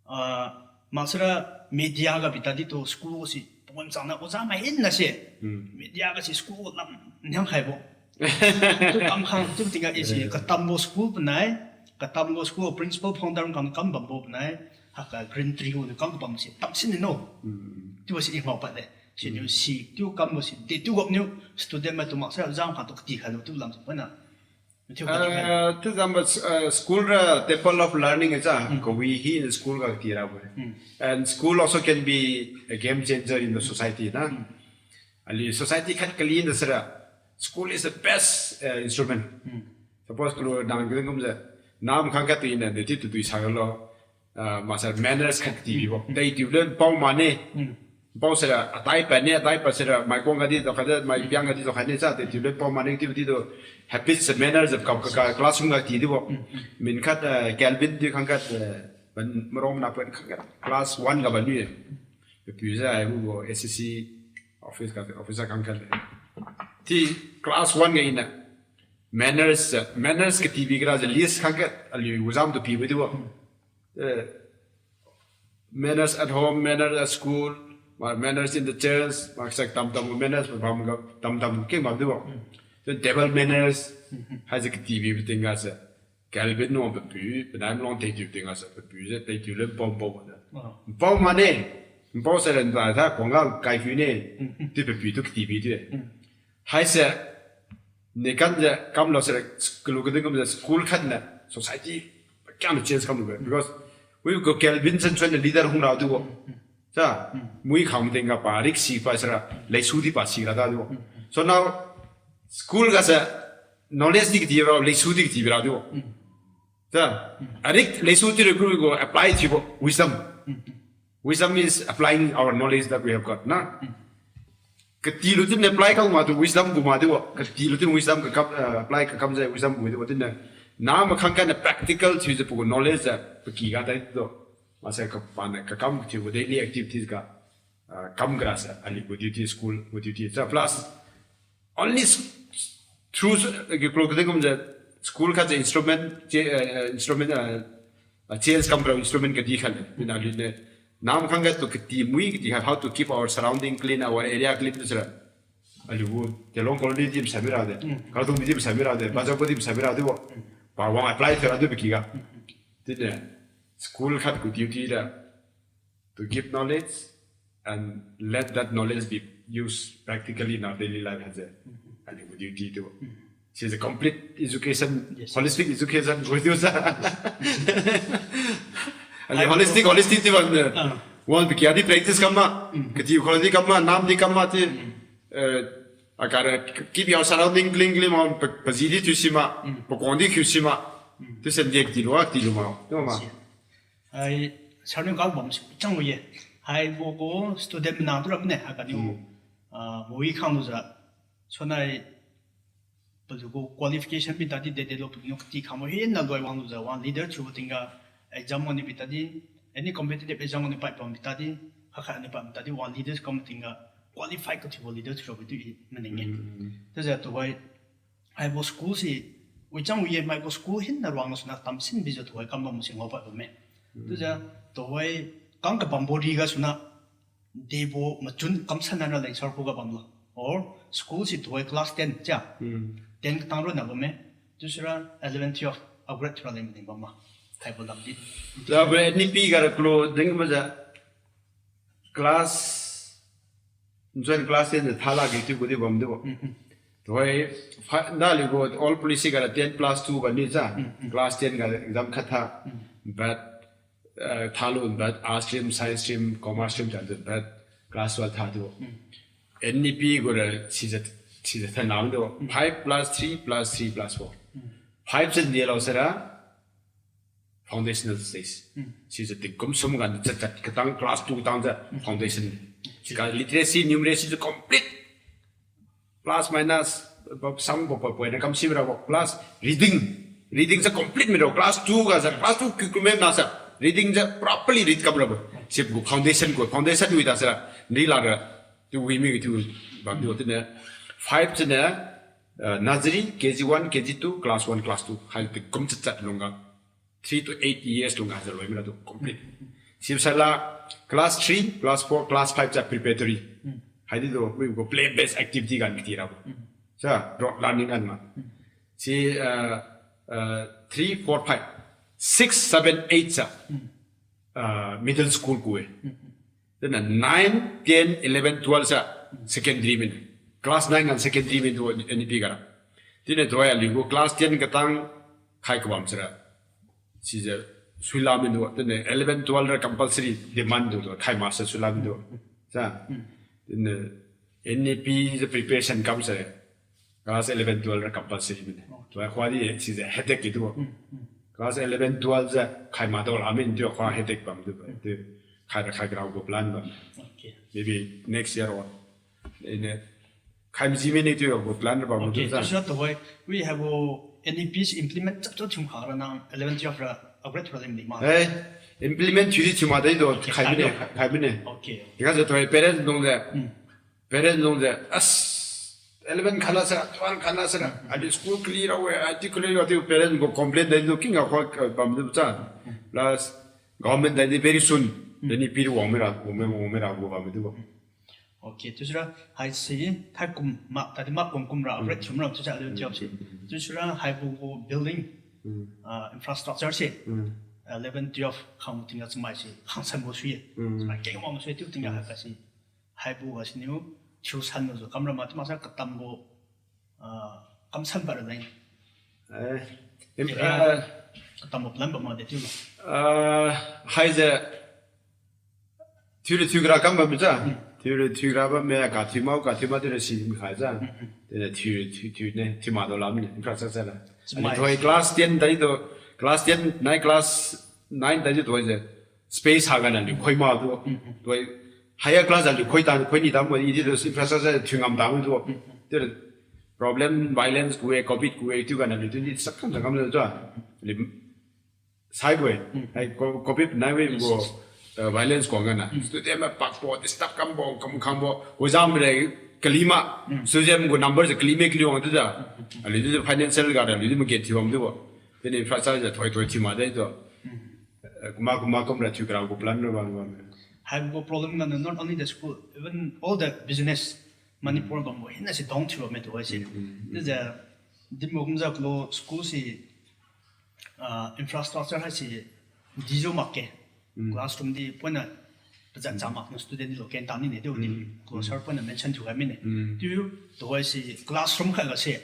Ah, maksara media ga bita di tu school si, pon chang na oja mai hin na se. Media ga si school lam niang khaibo. Tu kam khang, tu tingga isi, katambo school panai, katambo school principal founder kam, kam bambo panai, haka Green Tree hu kam bam si, tam sin ni no. Tu si i ngao pat le. Si niu si, tu kambo si, de tu gop niu, student mai tu maksara jam khang tu kati khailu tu lam si pana. Mathiu kati khai. Eh, tu jamba, eh, school ra temple of learning e cha, kawi hi school ga kati ra bo. And school also can be a game changer in the society na. Aliu society khat kali na sara, school is the best, eh, instrument. Suppose kalu nang geng kumjiu, nam khang khat tu ina de ti tu tui sa lo, ah, maksara manners khat kati bibo. Dai tiu le pao mane. Pao sara atai pa ne, atai pa sara mai kong kadi to khat, mai piang kadi to khat ne cha, dai tiu le pao mane ti ti do. Habits, manners of ka, ka, classroom ga ti dibo. Min khat, ah, Calvin ti khang khat, ah, ban marong na pen khang khat. Class one ga ban ni. Piu ja ai bu S S C office ga, office ga khang khat. Ti class one ga ina. Manners, ah, manners kati bi kara ja list khang khat, aliu exam tu pibo dibo. Eh, manners at home, manners at school, ma-, manners in the church, maksai tamtam manners, ma-, bam ga tamtam keng bam dibo. Then table manners, haise kati bi tingga se. Calvin no papiu, panai malong te tiu tingga se, papiu je te tiu le pao pao ne. Pao mane, pao se len ba tha, kong ga kai piu ne, ti papiu tu kati bi tu. Haise, ne kan je, kam lo se, kalu kadin kam je, school khat na, society, kya na change kam lo be. Because, we go Calvin Sansuan na leader hung rao tu wo. Sa, mui kham ting ga pa, rik si pa sara, leisu di pa si ra da tu wo. So now, school ga se, knowledge di kati rao, leisu di kati rao tu wo. Sa, arik leisu ti re kru go apply ti bo, wisdom. Wisdom is applying our knowledge that we have got, na? Kati lu tin apply kam ma tu wisdom gu ma tu wo. Kati lu tin wisdom ka kam, eh, apply ka kam jai wisdom gu tu wo tin na. Na ma khang kan practical thiu je pu gu knowledge ja paki ga tai tu. Masa ka pan ka kam thiu gu daily activities ga, ah, kam gra sa, aliu gu duty school gu duty. Sa plus, only s-, through s-, ke klo kede kum je school khat je instrument, che-, eh, instrument, eh, eh, change kam bra instrument kadi khat le. Mina aliu ne, nam khang ga tu kati mui kati khat, how to keep our surrounding clean, our area clean tu sira. Aliu gu, Delong colony di msa mira de. Khartoum di msa mira de. Bazar ko di msa mira de wo. Pa wang apply thera de biki ga. Tine, school khat gu duty da. To give knowledge and let that knowledge be used practically in our daily life haise. Aliu gu duty tu. She is a complete education, yes, holistic education, gu tu sa. Aliu holistic, holistic ti wan de. Ah. Wan biki adi practice kam ma. Kati gu di kam ma, nam di kam ma ti. Eh, Akara kibiao surrounding kling kling ma pa, paji di thiu sima, pakuang di thiu sima. Tu sen di kati lu, kati lu ma. Tu ma. Si. Ai, sir niu kang bam si chang ye. Haibo gu student mana tu ram ne, haiga niu, ah, movie khang lu ja. Sonai, palu gu qualification mi tadi de de lo pagniu kati khang mo hina loi wang lu ja, wang leader thiu tingga exam wang ni bi tadi, any competitive exam wang ni pai pam bi tadi, hakha ni pam tadi, wang leaders kam tingga qualify kathiubo leader thiu bi tu i maning ye. Tuja tuhoi, haibo school si, wi chang wi ye, mai gu school hina ruang suna tamsin bijiu tuhoi kam bam si ngao pai bamme. Tuja tuhoi, kang kabambo riga suna, debo machun kamsan nana leng sir khuga bamlo. Or school si tuhoi class ten cha. Ten katang ronna bamme. Tusira eleven, twelve upgrade thura leng maning bamma. Thaibo lamdi. Upgrade ni pi gara klo ding maja class, nchuan class ten thala gi tu kudi bamdu. Tuhoi, fa-, naliu gu old policy gara ten plus two bamni cha. Class ten ga exam khat tha. But, uh, thalu, but arts stream, science stream, commerce stream tha du, but class twelve tha du. N E P gu ra sija, sija tha nam du. Five plus three plus three plus four. Five se ni lo sara, foundational stage. Sija tingkum sum ga chat chat katang class two tang ja foundation. Ka literacy, numeracy se complete. Plus minus, sum bo, bo, bo, na kam si ra bo. Plus reading. Reading se complete mi ro. Class two ga sa, class two curriculum na sa. Reading se properly read kam ra bo. Sip gu foundation gu, foundation wi ta sa. Ni la ra. Tu wi mi tu bam tu ne. Five se ne, uh, nursery, K G one, K G two, class one, class two. Hai tingkum chat chat lungga. Three to eight years lungga haja loi mira tu complete. Sibsala class three, class four, class five cha preparatory. Haidi tu, we go play based activity kan kiti ra bo. Cha, rote learning kan ma. Si, uh, uh, three, four, five, six, seven, eight cha, uh, middle school ku e. Then nine, ten, eleven, twelve sa secondary min. Class nine ngan secondary min tu N E P ga ra. Then tuai aliu gu class ten katang khai kabam sara. Sija suila min tu. Then eleven, twelve ra compulsory demand tu tu. Khai master suila min tu. Sa. Then N E P se preparation kam sara. Class eleven, twelve ra compulsory min. Tuai khua di sija headache ki tu. Class eleven, twelve se khai ma do la min tu khua headache bam tu. Tu khai ra khai grau gu plan bam. Okay. Maybe next year or. Ine khai mji min tu gu plan bam tu sa. Tusira tuhoi, we have a N E P se implement chap chap thiu kha ra nang eleven, twelve ra upgrade ra lim di ma. Eh, implement thiu di thiu ma dai do khai mine, khai mine. Okay. Because the parents dong de. Parents dong de, as eleven khala sara, twelve khala sara, adi school clear away, adi clear away, parents gu complain dai do king akwa bam du cha. Plus government dai di very soon, then ni pi wang mira, wang mira, wang mira gu bam du. Okay, tusira hai si thai kum ma, tadi ma kum kum ra upgrade thiu ra tusira eleven, twelve si. Tusira haibo gu building, ah, infrastructure si. Eleven, twelve khang tingga chamai si khang san bo sui. Chamai keng wang sui tu tingga hai ka si. Haibo ga siniu thiu san lu ju kamra ma, chiumaksa katambo, ah, kamsan ba ra leng. Eh, im-, eh, katambo plan ba ma de thiu ma. Ah, haijiu thiu ra thiu ra kam ba mi ja. Thiu ra thiu ra ba mi ka thiu ma, ka thiu ma thiu ra si mi khai ja. Thiu ra thiu, thiu, thiu ne, thiu ma do lam ne, infrastructure la. Ani thoi class ten tadi tu, class ten, nine class, nine tadi tu thoi je. Space haga na liu khoi ma tu. Tuai higher class a liu khoi ta, khoi ni ta mo, i di tu infrastructure thiu ngam ta mo tu. Tu problem violence ku e, covid ku e, tu ga na liu tu ni sak kam sak kam tu. Liu sai ku e. Hai co-, covid nine wave ku, eh, violence ku ga na. Student ma pak po, disturb kam bo, kam khang bo. Ku jam re kali ma. Student ku number je kali me kali wang tu da. Aliu tu financial ga na liu tu ma get thiu am tu bo. Then infrastructure thoi thoi thiu ma dai tu. Eh, kuma, kuma, kumra thiu kara gu plan ra bam, bam. Haibo problem ga not only the school, even all the business, Manipur bambo hina si down thiu me tu hai si. Chiujiu, dinbo kumjiu kalo school si, ah, infrastructure hai si, dijiu makge. Classroom di poina, pazan cha mak na student di lo ken tani ne, tiu di. Kalo sir poina mention thiu khai mine. Tiu, tu hai si classroom khat ga se,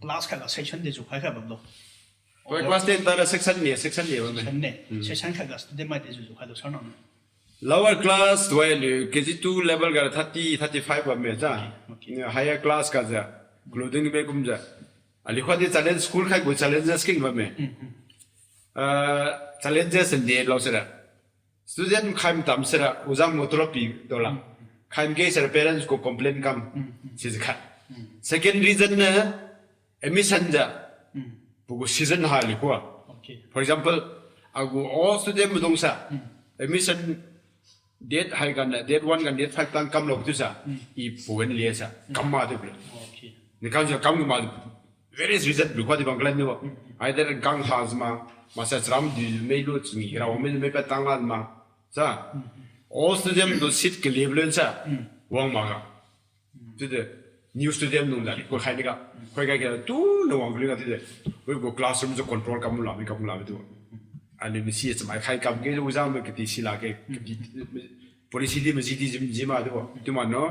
class khat ga section de jiu khai khai bamlo. Toi class ten tara section ne, section ne bam me. Section ne. Section khat ga student mai de jiu jiu khai lo sir nang. Lower class tuai aliu K G two level ga thirty, thirty-five bamme ja. Okay, okay. Higher class ga ja, including me kumjiu. Aliu khatdi challenge, school khai gu challenges keng bamme. Mm, mm. Ah, challenges nde lo sira. Student khai matam sira, ojang mo tolop pi dola. Mm, mm. Khai mge sira parents gu complain kam. Mm, mm. Sisi khat. Mm. Second reason na, admission ja. Mm. Pagu season ha aliu kua. Okay. For example, agu all student maidung sa. Mm. Admission date hai gan, date one gan, date five tang kamlo chiusa. Mm. I pawan lia sa. Mm. Kam ma tu. Okay. Ni kam sa kam ma. Various reason lu khatdi bang klan ni ba. Mm. Either kang ha ma, masa chram di mei lu chingi, rao mei mei pa tang lan ma. Sa. Mm. All student tu seat kali blen sa. Mm. Wang ma ga. Chiudi new student nung da, ko khai ni ga. Khoi ga ga tu na wang kali ga chiudi. Wei gu classroom tu control kam la, mi kam la tu. Ani mi si chamai khai kam ke, ojang mi kati si la ke, kati, policy di, mi si di, jim, jim ma tu. Tu ma no,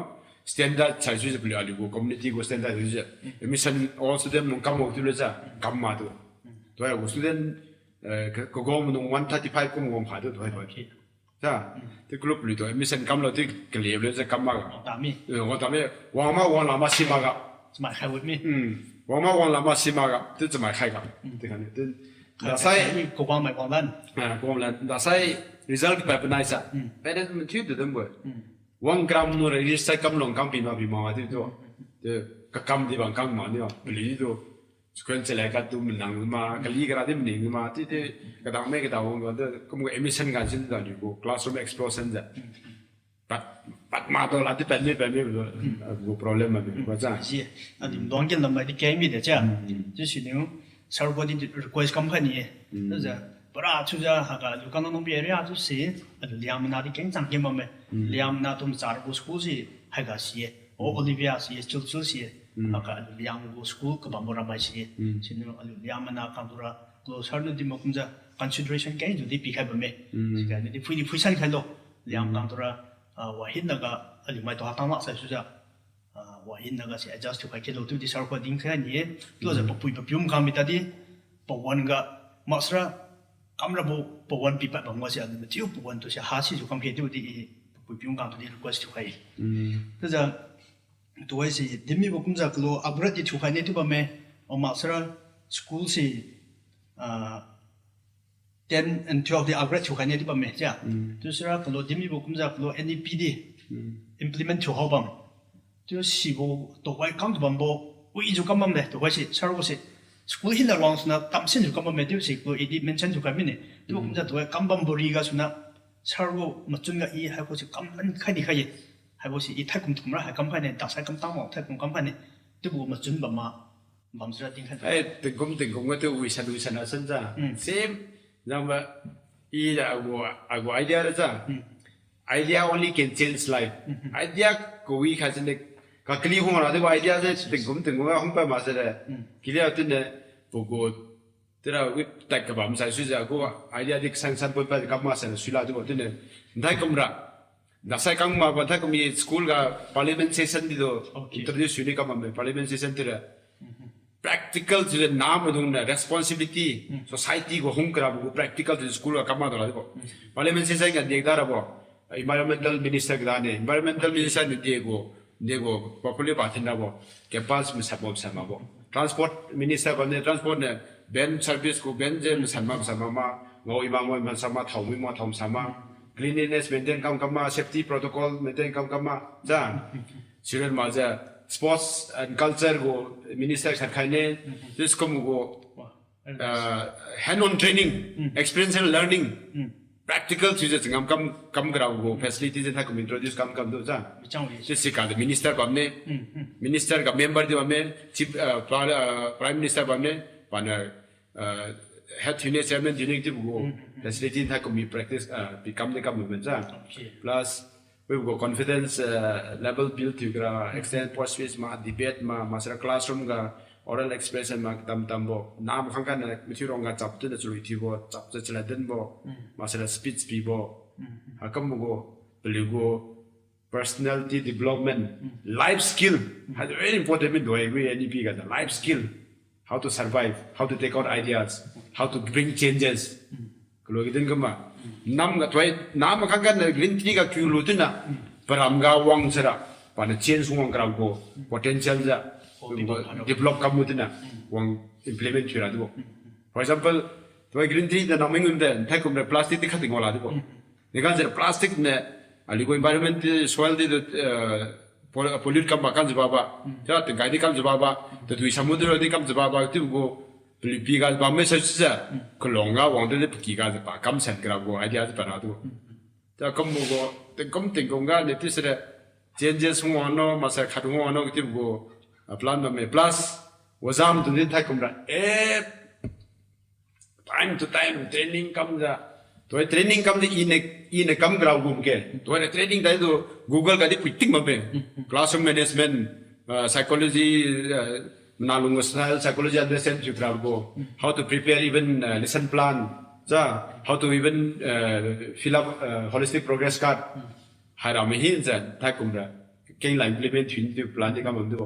standard sai su je pli aliu gu community gu standard su je. Admission all student nung kam wang tu le ja, kam ma tu. Tu ai gu student, eh, ke, ke gom nung one thirty-five kum wang pha tu, tu ai, tu ai. Okay. Ja, mm, tu group lu tu admission kamlo tu kali le ja kam ma ga. Wang tami. Eh, wang tami, wang ma, wang la ma si ma ga. Chamai khai wut mi. Mm. Wang ma, wang la ma si ma ga. Tu chamai khai ga. Mm. Tu kan tu. Khai dasai khai mi ko wang mai wang lan. Ah, ko wang lan. Dasai result pa panai sa. Mm. Parents mun thiu tu dum bo. Mm. Wang gram nu register kamlo kam pi ma pi ma tu tu. Mm. Tu ka kam di bang kam ma ni ba. Beli tu. School chalai khat tu manang ma, kali kara di maning ma, ti ti, kadang me kadang wang tu, kum admission ga jin da ni gu, classroom explosion ja. Pat, pat ma tu la ti pat mi, pat mi tu, gu problem ma ni, ko ja. Ji, adi dong kin lam mai di keng mi de ja. Mm. Ji si niu, sir gu di request kam khai ni. Mm. Tu ja, para chu ja, ha ga, lu kan nong bi area tu si, adi Liangmai na di keng chang keng bamme. Mm. Liangmai na tu machar gu school si, hai ga si ye. O, Olivia si ye, Chulchul si ye. Mm. Haka aliu Liangmai gu school kabam bo ramai si ye. Mm. Siniu aliu Liangmai na kangtura, kalo sir niu di makumjiu consideration keng jiu di pikhai bamme. Mm. Siga niu di phui di phui san khailo. Liang kangtura, ah, wahin naga aliu mai tu hatang lak sai sujiu. Ah, wahin naga si adjust thiukhai khelo tu di sir khuga dinkhai ni ye. Kalo jiu papui papium kang mi tadi, pawan ga maksara kamrabo pawan pipat bam ga si aliu mathiu pawan tu si ha sijiu kam khe tu di i papui pium kang tu di request thiukhai. Mm. Tujiu, Tuhoise, dimibo kumjiu kalo upgrade di thiukhai ne chiu bamme, o maksara school se, ah, ten and twelve di upgrade thiukhai ne chiu bamme, sia. Mm. Chiusira kalo dimibo kumjiu kalo N E P di Mm. implement thiuhao bam. Chiu sibo tuhoi kam tu bambo, wi jiu kam bamle, tuhoise, sir gu se. School hina ruang suna tamsin jiu kam bamme, chiu si kalo i di mention thiukhai mine. Chiu Mm. kumjiu tuhoi kam bambo riga suna, sir gu machun ga i haibo se kam lan khai di khai ye. Haibo se i thaikum tumra hai kam khai ne, dasai kam tangbo thaikum kam khai ne. Chiubo machun bam ma, bam sira tingkhai. Ai, tingkum tingkum ga tu wisan wisan asan ja. Mm. Same, jangba, i da agu, agu idea da ja. Mm. Idea only can change life. Mm-hmm. Idea kawi kha jine, kakali hung ra de idea je tingkum tingkum ga hung pa ma se de. Mm. Kali a tune, pagu, Tira wit tak kabam sai sujiu gu idea di kasang san pon pa kam ma sai suila tu tune. Nthai kumra. Dasai kam ma ba nthai kum i school ga parliament session di tu Okay. introduce suni kam ma parliament session tira. Mm-hmm. Practical to the nam dung na responsibility, Mm. society gu hung kara gu practical to the school ga kam ma dola ko. Mm. Parliament session ga dek da ra bo. Environmental minister ga ne. Environmental Okay. minister ne dek gu. Dek gu, properly ba thin ra bo. Campus masan bo, masan ma bo. Transport minister ba ne, transport ne, van service gu, van je masan ma, masan ma ma. Ngao i ma, ngao i masan ma, thao mi ma, thao masan ma. Cleanliness maintain kam kam ma, safety protocol maintain kam kam ma. Ja. Children ma ja, sports and culture gu minister khat khai ne. This kum gu, Wow. Uh, hand on training, Mm. experiential learning, Mm. practical chiujiu changam kam, kam kara gu facility je thakum introduce kam kam tu ja. Bichang wi. Chiu si ka de minister bam ne, Mm, mm. minister ga member di bam ne, chief, uh, pra-, uh, prime minister bam ne, pana, uh, head union chairman di ne chiu gu Mm, mm, mm. facility thakum mi practice, uh, pi kam de kam movement ja. Okay. Plus, Web gu confidence, eh, level build thiu kara, extend post speech ma, debate ma, maksara classroom ga oral expression ma, tam tam bo. Nam khang kan, eh, mathiu rong ga chap tu na chalui thiu bo, chap tu chalad din bo, Mm. maksara speech pi bo. Mm, mm. Hakam gu, paliu gu personality development, Mm. life skill, Mm. has a very important min doi wi N E P ga, the life skill. How to survive, how to take out ideas, how to bring changes. Mm. Kaloi ga din kam ma. Mm. Nam ga tuai, nam ga kangkan na green tree ga kiulu tina, param ga wang sira, pana change wang kara gu potential ja, develop kam tina, wang implement thiura dibo. For example, tuai green tree na nam mingun de, thaikum de plastic ti khat tingwala dibo. Nikan sira plastic ne, aliu gu environment ti, soil ti, eh, pol-, pollute kam ba kam jiba ba. Ja, tingkai di kam jiba ba. Tadui samudra di kam jiba ba. Ti gu, paliu pi ga ba message ja. Kalong ga wang de paki ga ba kam san kara gu idea ji para tu. Ja, kum gu, tingkum tingkum ga ne ti sira changes wang no, masa khat wang no, ti gu, ah, plan ba me. Plus, wajam tu ni thaikum ra. Eh, time to time training kam ja. Tuai training kam ja ine, ine kam grau gum ke. Tuai training tai tu Google ga di puiting ma be. Classroom management, uh, psychology, uh, nalung style psychology understand thiu grau go. How to prepare even, uh, lesson plan. Ja, how to even, uh, fill up, uh, holistic progress card. Haira mahin ja thaikum ra. Keng la implement thiu ni tu plan di kam am tu.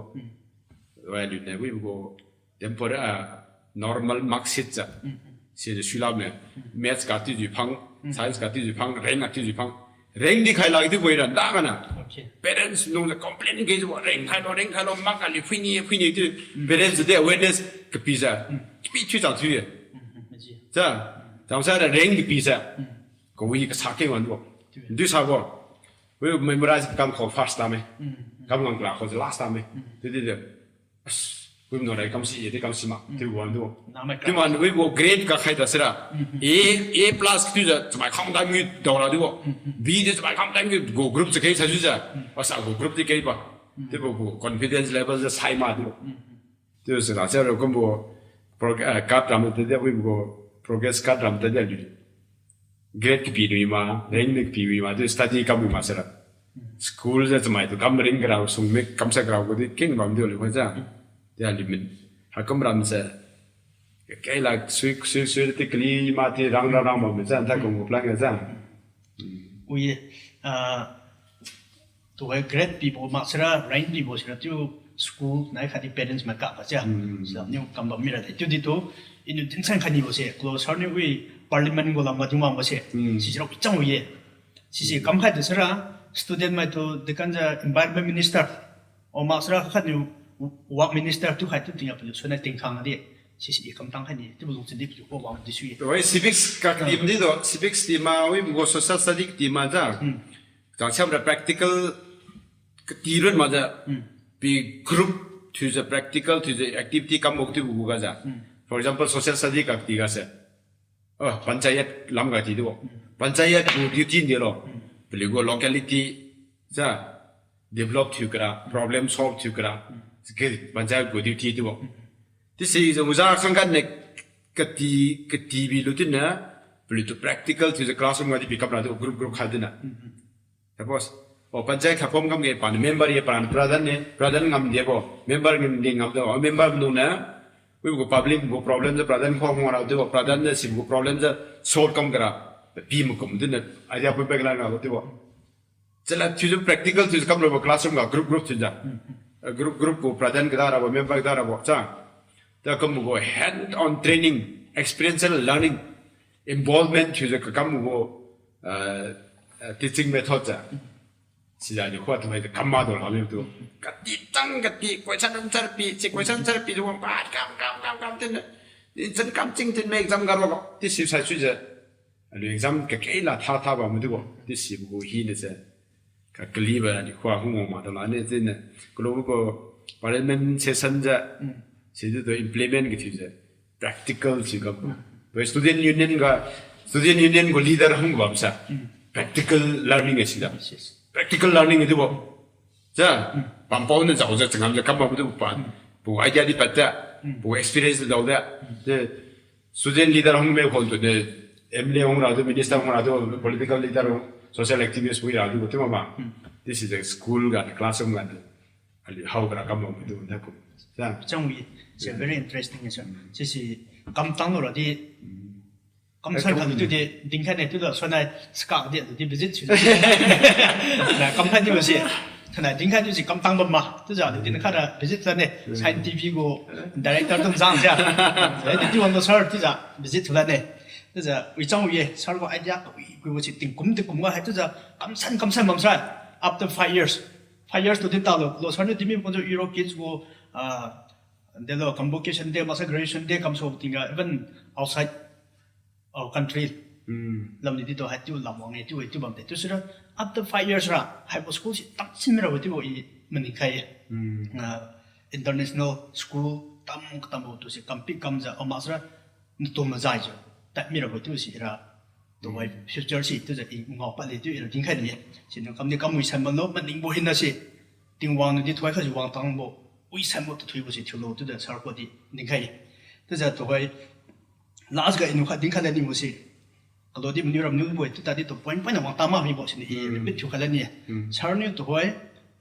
Wai lu ne wi go. Tempore, ah, normal mark sheet ja. Si de suila me. Maths ga tiujiu phang, science ga tiujiu phang, rank ga tiujiu phang. Rank di khai lagi di woi ran da kana. Okay. Parents nung de complain ke jiu rank khai lo, rank khai lo, mark ga li phui ni, phui ni tu. Parents de awareness kapi ja. Kapi thiu chang thiu ye. Maji. Ja, chang sa de rank kapi ja. Ko wi ka sa ke wan bo. Thiu. Du sa bo. Wi memorize kam ko first time. Kam ngang kla ko last time. Ti di de. As, kum no rai kam si, ye di kam si ma, ti wan du. Namai ti wan, wi bo grade ga khai da sira. A, A plus tu ja, chamai khang da ngi dao la du. B de chamai khang da ngi go group se kai sa ju ja. Asa go group ti kai ba. Ti bo go confidence level ja sai ma du. Ti sira, sira kum bo prog-, eh, card ram te de, wi bo progress card ram te de. Grade kapi wi ma, rank ni kapi wi ma, tu study kam wi ma sira. School ja chamai tu kam ring grau, sung mik kam sa grau ko di king bam di oli ko ja. Dia limin. Ha kam ram se. Kai la sui, sui, sui ti kali ma ti rang, rang, rang bam ja, ta kong ko plan ga ja. Ui, ah, Tuhoira grade pibo maksira, rank pibo sira chiu school nai khatdi parents mai kap ba chia. Hmm. Sira niu kam bam mira de. Chiudi tu, iniu dinsan khatdi bo se, closer niu wi parliament gu lam ga diu mak bo se. Hmm. Sisi rao chang wi ye. Sisi kam khai de sira, student mai tu dekan ja environment minister. O maksira khatniu work minister tu khai tu tingya paliu suna tingkhang de. Sisi kam tang khai ni, tu bu lung chidi paliu ko wang di sui ye. Tuhoira civics ka team di do, civics team ma, wi bu social study team ma ja. Hmm. Chang siam ra practical kati run ma ja. Hmm. Pi group thiu ja practical thiu ja activity kam bo kati bu ga ja. Hmm. For example, social study ka kati ga se. Oh, panchayat lam ga ti du. Hmm. Panchayat gu duty ni lo. Hmm. Paliu gu locality ja develop thiu kara, problem solve thiu kara. Hmm. Ke panchayat gu duty du. Hmm. Tisi ja uza sangkan ne kati, kati bi lu tin na, paliu tu practical thiu ja classroom ga di pi kam ra du group group khai din na. Hmm. Suppose, o panchayat khat form kam ge pan member ye pan pradhan ne, pradhan ngam de bo, member ngam de ngam de, o member nung ne, wi gu public gu problem ja pradhan khong ngam ra de bo, pradhan ne sim gu problem ja solve kam kara, pi makum din ne, idea pui pek la ngam de bo. Chala thiu ja practical thiu ja kam lo bo classroom ga group group thiu ja. Eh, group group gu pradhan kada ra bo, member kada ra bo, cha. Ta kam gu hand on training, experiential learning, involvement thiu ja ka kam gu, eh, eh, teaching method ja. Sijani khua tumai kam ma do la mi tu. Kati tang kati, question answer pi, si question answer pi, wang pa, kam, kam, kam, kam, tin. Insan kam ching tin me exam ga ro, ti si sai sui ja. Aliu exam ka kei la tha tha ba mu di bo. Ti si bu hi ne se. Ka kali ba ni khua hung ma do la ne tin. Kalo ko parliament session ja. Mm. Si tu implement ki thiu ja. Practical si kam. Wei student union ga, student union gu leader hung bam sa. Mm. Practical learning si da. Yes, yes. Practical learning di bo. Ja, mm, pampao na jao ja changam ja kam ba du pa. Mm. Pu idea di pat ja. Mm. Pu experience dao da. Mm. Je student leader hung me khon tu ne M L A hung ra du, minister hung ra du, political leader hung, social activist hung ra du, tu ma ma. Mm. This is a school ga, classroom ga. Aliu hao kara kam bam tu na kum. Sa. Chang wi, it's a very interesting, sir. Mm. Sisi kam tang lo ra di. Mm. Kam san kam tu di, ding khai ne tu da, so na ska di, di visit su. Na kam khai di ba si. Tana ding khai di si kam tang ba ma. Tu ja di na kha da visit la ne. Mm. Sign T V gu director tu zang sia. Eh, di tu wang do sir tu ja visit la ne. Chiujiu wi chang wi ye, sir gu idea kawi, kawibo si tingkum, tingkum ga hai chiujiu kamsan, kamsan bam sir. After five years. Five years tu din talo, lo sir niu dinmi pon jiu Euro Kids gu, ah, delo convocation day, maksai graduation day kamsu tingga, even outside our country. Hmm. Lamdi di tu hai chiu lam wang ye, chiu, chiu bam de. Chiu sira, after five years ra, haibo school si tamsin mira bo chiubo i maning khai ye. Hmm. Ah, international school tam katambo tu si kampi kamjiu, ama sira, natu mazai jiu tad mira bo chiu sira. Tuhoi future si chiujiu i ngao pad le chiu ira dinkhai le ye. Siniu kamdi kam wisan bamlo, maningbo hina si. Tingwang niu di tuhoi khajiu wangtangbo, wisanbo tathuibo si thiulo chiujiu sir khuga di dinkhai ye. Chiujiu tuhoi last ga iniu khat dinkhai le nibo si. Kalo di maniu ramniu bo-e, chiu tadi tu point point na wangtang ma mibo siniu i repeat thiukhai le ni. Sir niu tuhoi,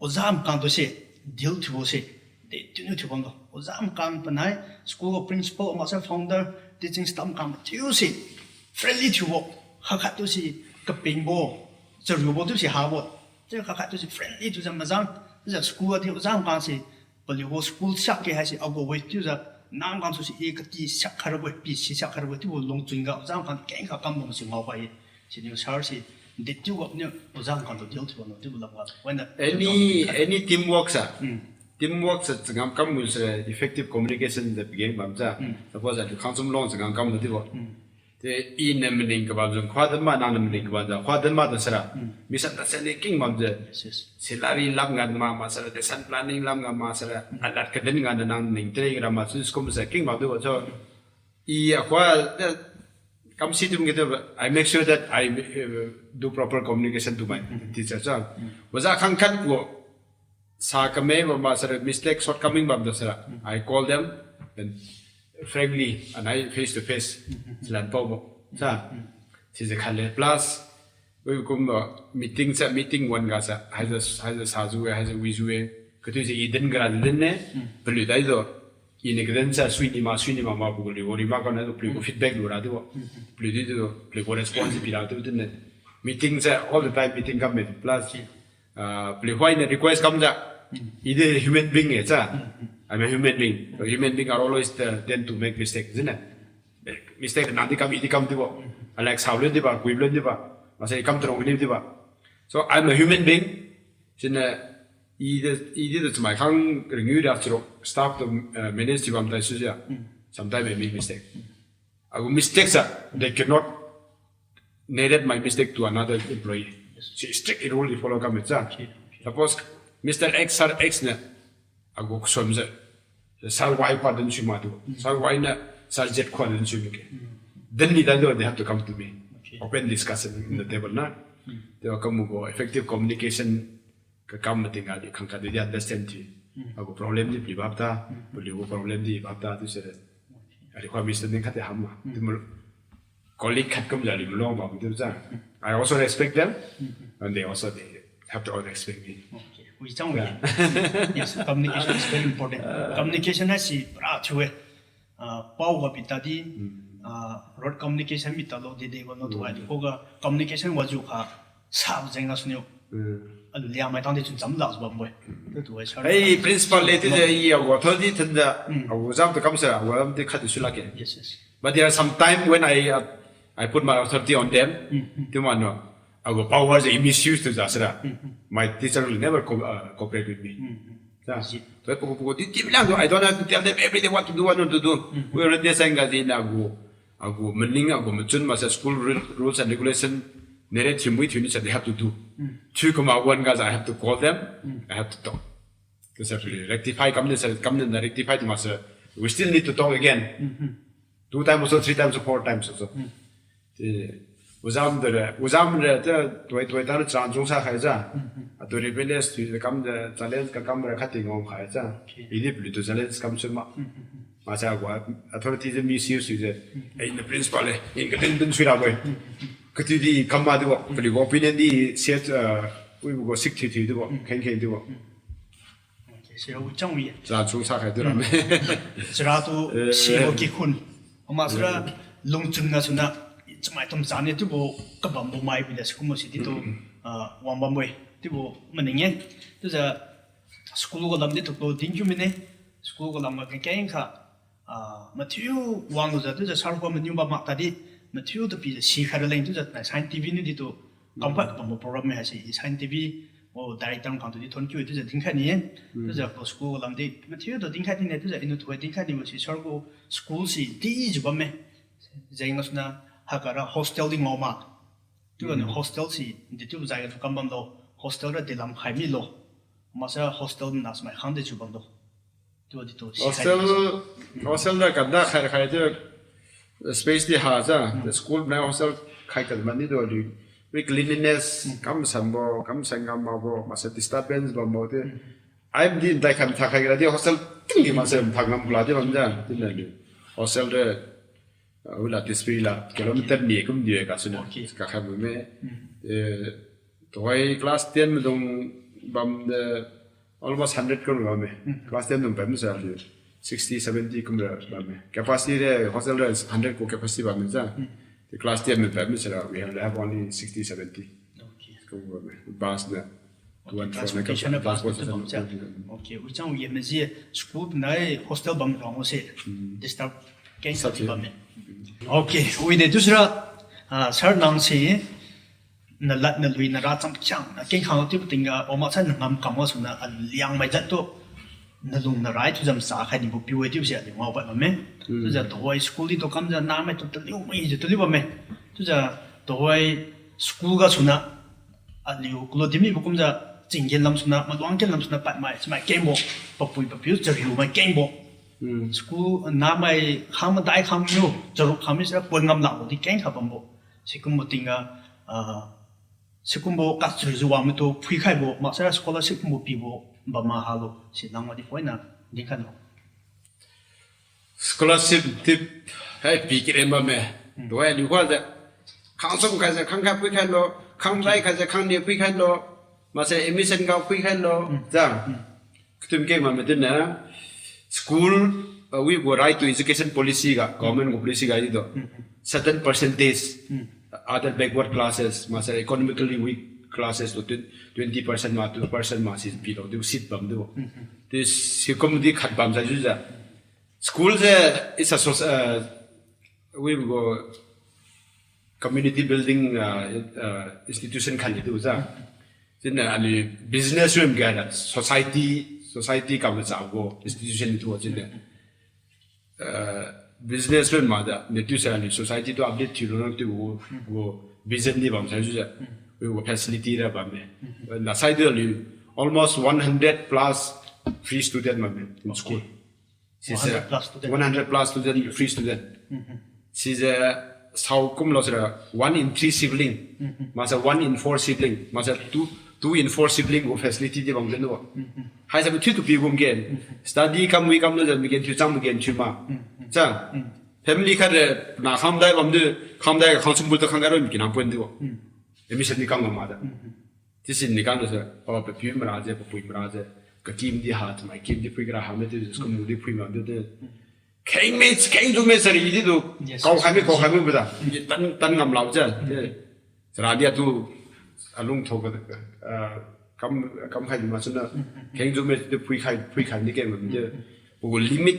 oja makang tu si, deal thiubo si, de chiuniu thiu bamlo. Oja makang panai, school gu principal, maksai founder, teaching staff makang mathiu si, friendly thiubo, khat khat tu si, kapingbo, chariubo tu si habo, chiu khat khat tu si friendly thiujiu mazang, chiujiu school ga di oja makang si, paliugu school siak ge haise agu-e chiujiu, nang kang su si i kati siak khai rabo-e, pi si siak khai rabo-e chiubo lungchun ga oja makang kengkha kambo si ngao khai ye. Siniu sir si, de chiu ga niu oja makang tu deal thiubo no chiubo lamga. Any, any teamwork sa. Teamwork sa changam kam gu sira effective communication jiu pageng bam sa. Suppose aliu khangchum long changam kam gu chiubo. Te iniu maning kabam jeng khua din ma, nangniu maning kabam jeng khua din ma tu sira. Misunderstanding king bam jeng. Salary lam ngan ma, maksara lesson planning lam ngan maksara. Alad kadin ngan nang ning tre gram ma su school sa king bam tu so. I akhua, eh, kam si tum kitu, I make sure that I, uh, do proper communication to my teachers, ah. Waja khangkhat gu sa kamai bam maksara mistake, shortcoming bam tu sira. I call them and frankly, and I face to face. Silan pao bo. Sa. Sise khat le plus, wi kum, uh, meeting sa, meeting wan ga sa, haijiu, haijiu sajiu-e, haijiu wijiu-e. Katu si i din gra din ne, paliu dai tu. Iniu kadin sa suini ma, suini ma ma gu liu, ori ma kau na tu, paliu gu feedback lu ra tu. Paliu di tu, paliu gu response pi ra tu din ne. Meeting sa, all the time meeting kam me plus. Ah, paliu huai niu request kamjiu. I di human being e sa. I'm a human being. So human being are always the, tend to make mistake, isn't it? Mistake nang di kam, i di kam dibo. Alak sao lun diba, kui lun diba. Maksai i kam tarong ni diba. So I'm a human being. Siniu, i di, i di tu chamai khang ringyu ra chiro staff tu, uh, manage di bam tai su jia. Sometimes I make mistake. Agu mistake sa, they cannot narrate my mistake to another employee. Si strict rule di follow kam sa. Suppose Mister X, Sir X niu, agu ksum sa, Sir Y pa din sui ma tu. Sir Y niu, Sir Z khua din sui ke. Din ni dan do, they have to come to me. Open discussion in the table na. Te kam gu effective communication kakam mating ga di khangkhat di understand ti. Agu problem di pli bab ta, paliu gu problem di bab ta tu se. Ari khua misunderstanding khat di ham ma. Di mo colleague khat kum jali mo long bam di sa. I also respect them, and they also, they have to all respect me. Okay. Wi chang wi. Yes, communication is very important. Communication haisi pura thiu-e. Ah, pao ga pi tadi, ah, road communication mi talo dede wano tu ai di khuga communication wajiu kha sa jeng ga suniu. Alu Liangmai tang di chun cham lak bam bo-e. Tu tu ai sir. Hey, principal le ti je i agu authority than the, agu jam tu kam sa, agu jam ti khat tu sulak ke. Yes, yes. But there are some time when I, uh, I put my authority on them. Ti mano. Agu power je misuse tu ja sira. My teacher will never co-, uh, cooperate with me. Sa. Yes. So, pukul, pukul, di, di bilang tu, I don't have to tell them every day what to do, what not to do. We already saying that in agu, agu maning, agu machun, masa school rule, rules and regulation, nere thimwi thimni sa they have to do. Thui kuma wan ga, I have to call them, I have to talk. Kasi rectify, kamni sa, kamni na rectify tu masa, we still need to talk again. Two times also, three times or four times also. Ti, ujam de re, ujam re, te, tuai, tuai, tang challenge sa khai ja. Atu rebellious, tu kam de challenge kakam re khat ti ngom khai ja. I di paliu tu challenge kam sun ma. Masa agu authority je misuse je. Eh, in the principal eh, in ka din din sui ra bo-e. Kati di kam ma di bo, paliu gu opinion di set, uh, wi gu sik thi thi di bo, khen khen di bo. Okay, sira wi chang wi. Challenge sa khai di ra me. Sira tu, eh, si bo ki khun. Ama sira lungchun ga suna, chamai tum chane tu bo, kabam bo mai bi da sikum si di tu, ah, wang bam bo-e. Ti bo maning e. Tu ja school ga lam di tu ko din kiu mine. School ga lam ga keng keng kha. Ah, mathiu wang lu ja tu ja sir ko maniu ba mak tadi. Mathiu tu pijiu sikhai raleng chiujiu nai Sign TV niu di tu kamkhai kabambo program me haise Sign TV, o director khang tu di thon kiu-e chiujiu dinkhai ni-e. Chiujiu school lamdi mathiu tu dinkhai ni-e chiujiu iniu tuhoi dinkhai nibo si sir gu school si dijiu bamme. Jeng gasuna haiga ra hostel di ngao ma. Chiuganiu hostel si di chiubo jai ganiu kam bamlo, hostel ra dilam khai milo. Maksai hostel na samai khang di chiu bamlo. Chiu di tu si khai hostel, hostel ra kanda khai khai chiu space di hajiu, school nai hostel khai kan mani tu aliu. Wi cleanliness, kam sanbo, kam san kam makbo, maksai disturbance bambo di. Ai di dai khan tha khai ra di hostel ting di maksai tha ngam kula di bamjiu, chiu naliu. Hostel ra, ah, wila district la kilometer ni kum di gasuna. Kakhai bamme. Eh, tuhoi class ten maidung bamde almost hundred kum bamme. Class ten dung pam sa aliu sixty, seventy kum ra bamme. Capacity de hostel ra hundred gu capacity bamme sa. Class ten maidung pam sara we have only sixty, seventy. Kum bamme. Bus na. One class four na vocation na bus bus bus bam sa. Okay, wi chang ye maji school nai hostel bam rong se. Disturb keng sa bamme. Okay, wi de chiusira, ah, sir nang si nalad nalui nara cham kiang na keng khang chiubo tingga, o maksai na ngam kam gasuna aliu Liangmai jat tu nalung narai thiujiu masa khai nibo piu-e chiubo si aliu ngao pad bamme. Chiujiu tuhoi school di tu kamjiu namai tu taliu maijiu taliu bamme. Chiujiu tuhoi school gasuna aliu kulo dimibo kumjiu chinggen lam suna, maluang ken lam suna padmai, chamai kengbo, papui papiu chariu mai kengbo. School namai khang madai khang miu, charuk khang mi sira pon ngam lakbo di keng kha bambo. Sikumbo tingga, ah, sikumbo kachariujiu wangmi tu phuikhaibo, maksai scholarship kumbo pibo bam ma halo, si nang wadi poina dinkhai lo. Scholarship tip hai pi kiren bamme. Tuhoi aliu khuajiu khang sum khaijiu khang khat phuikhai lo, khang rai khaijiu khang ni phuikhai lo, maksai admission ga phuikhai lo, ja. Katum keng bamme dinne, school, uh, wibo right to education policy ga, government gu policy ga di tu, certain percentage, other backward classes, maksai economically weak classes tu twen-, twenty percent ma, two percent ma si pilo di seat bam di. Di sikum di khat bam sai chiujiu. School se is a soc-, uh, wibo community building, uh, uh, institution khat di tu ja. Chiuniu aliu business ram ga society, society kam chabo institution tu chiuniu. Uh, business ram makjiu, niu chiusa aliu society tu uplift thiu lona chiubo vision di bam sai chiujiu. Wibo facility ra bamme. Nasai di aliu almost one hundred plus free student bamme in school. Sise one hundred plus student. One hundred plus student, free student. Sise saokum lo sira one in three sibling. Maksai one in four sibling. Maksai two, two in four sibling gu facility di bam din wo. Haise mathiu tu pi bam gen. Study kam wi kam lo ja mi gen thiu chang mi gen thiu ma. Cha. Family khat de na khamdai bam di, khamdai ga khang sumbu tu khang ga ro mi kinang pon di wo. Admission di kam ngam ma da. Chiusi nikan tu se, oh, papiu mara je, papui mara je, kakim di ha, chamai kim di phui kara ha, me tu school mu di phui ma tu de. Kheng me, kheng tu me sari di tu, kau khai me, kau khai me buda. Tan, tan ngam lau je. Sara dia tu, alung thok, ah, kam, kam khai di ma suna, kheng tu me tu phui khai, phui khai di ke ma de. Pu limit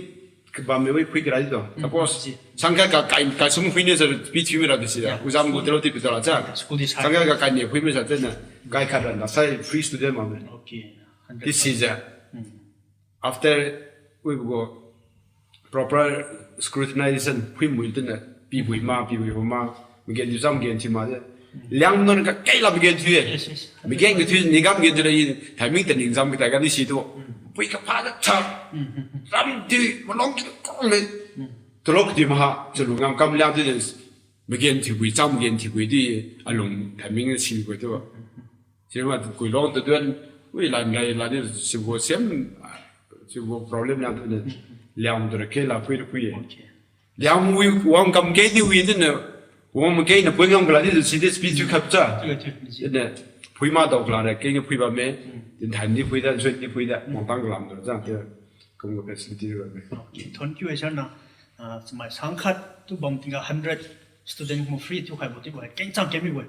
kaba me wi phui kara di to. Suppose, sangkha ka kai, kai sum phui ne sa pi thiu mi ra di si ya. Exam gu telo ti pi to la cha. Sangkha ka kai ne phui mi sa tena. Kai khat ra na sai free student ma me. This is a, after we go proper scrutinization, phui mui tena, pi phui ma, pi phui ma. Mgen thiu zam mgen thiu ma de. Liang non ka kai la mgen thiu e. Mgen thiu ni gam mgen thiu le, timing tening zam kitai ga ni si tu. Pui ka pha da cha. Ram thiu, malong ki kong le. Tulok thiu ma ha, chalu ngam kam liang thiu de. Mgen thiu pui, cham mgen thiu pui di, alung timing si pui tu. Sima tu kui long tu tuan, wi lan gai lan ni sibo sem, sibo problem liang tu ne. Liang tu ra ke la phui phui e. Liang wi wang kam ke di wi din ne, wang ma ke na pui ngam kala di si di speech khap cha. Din ne, phui ma dao kala ra ke phui ba me, din than di phui da, join di phui da, wang tang kala do zang ke, kum ko facility ba me. Okay, thank you, sir, na. Ah, chamai sangkhat tu bam tingga hundred student mo free tu khai bo ti bo, keng chang ke mi bo.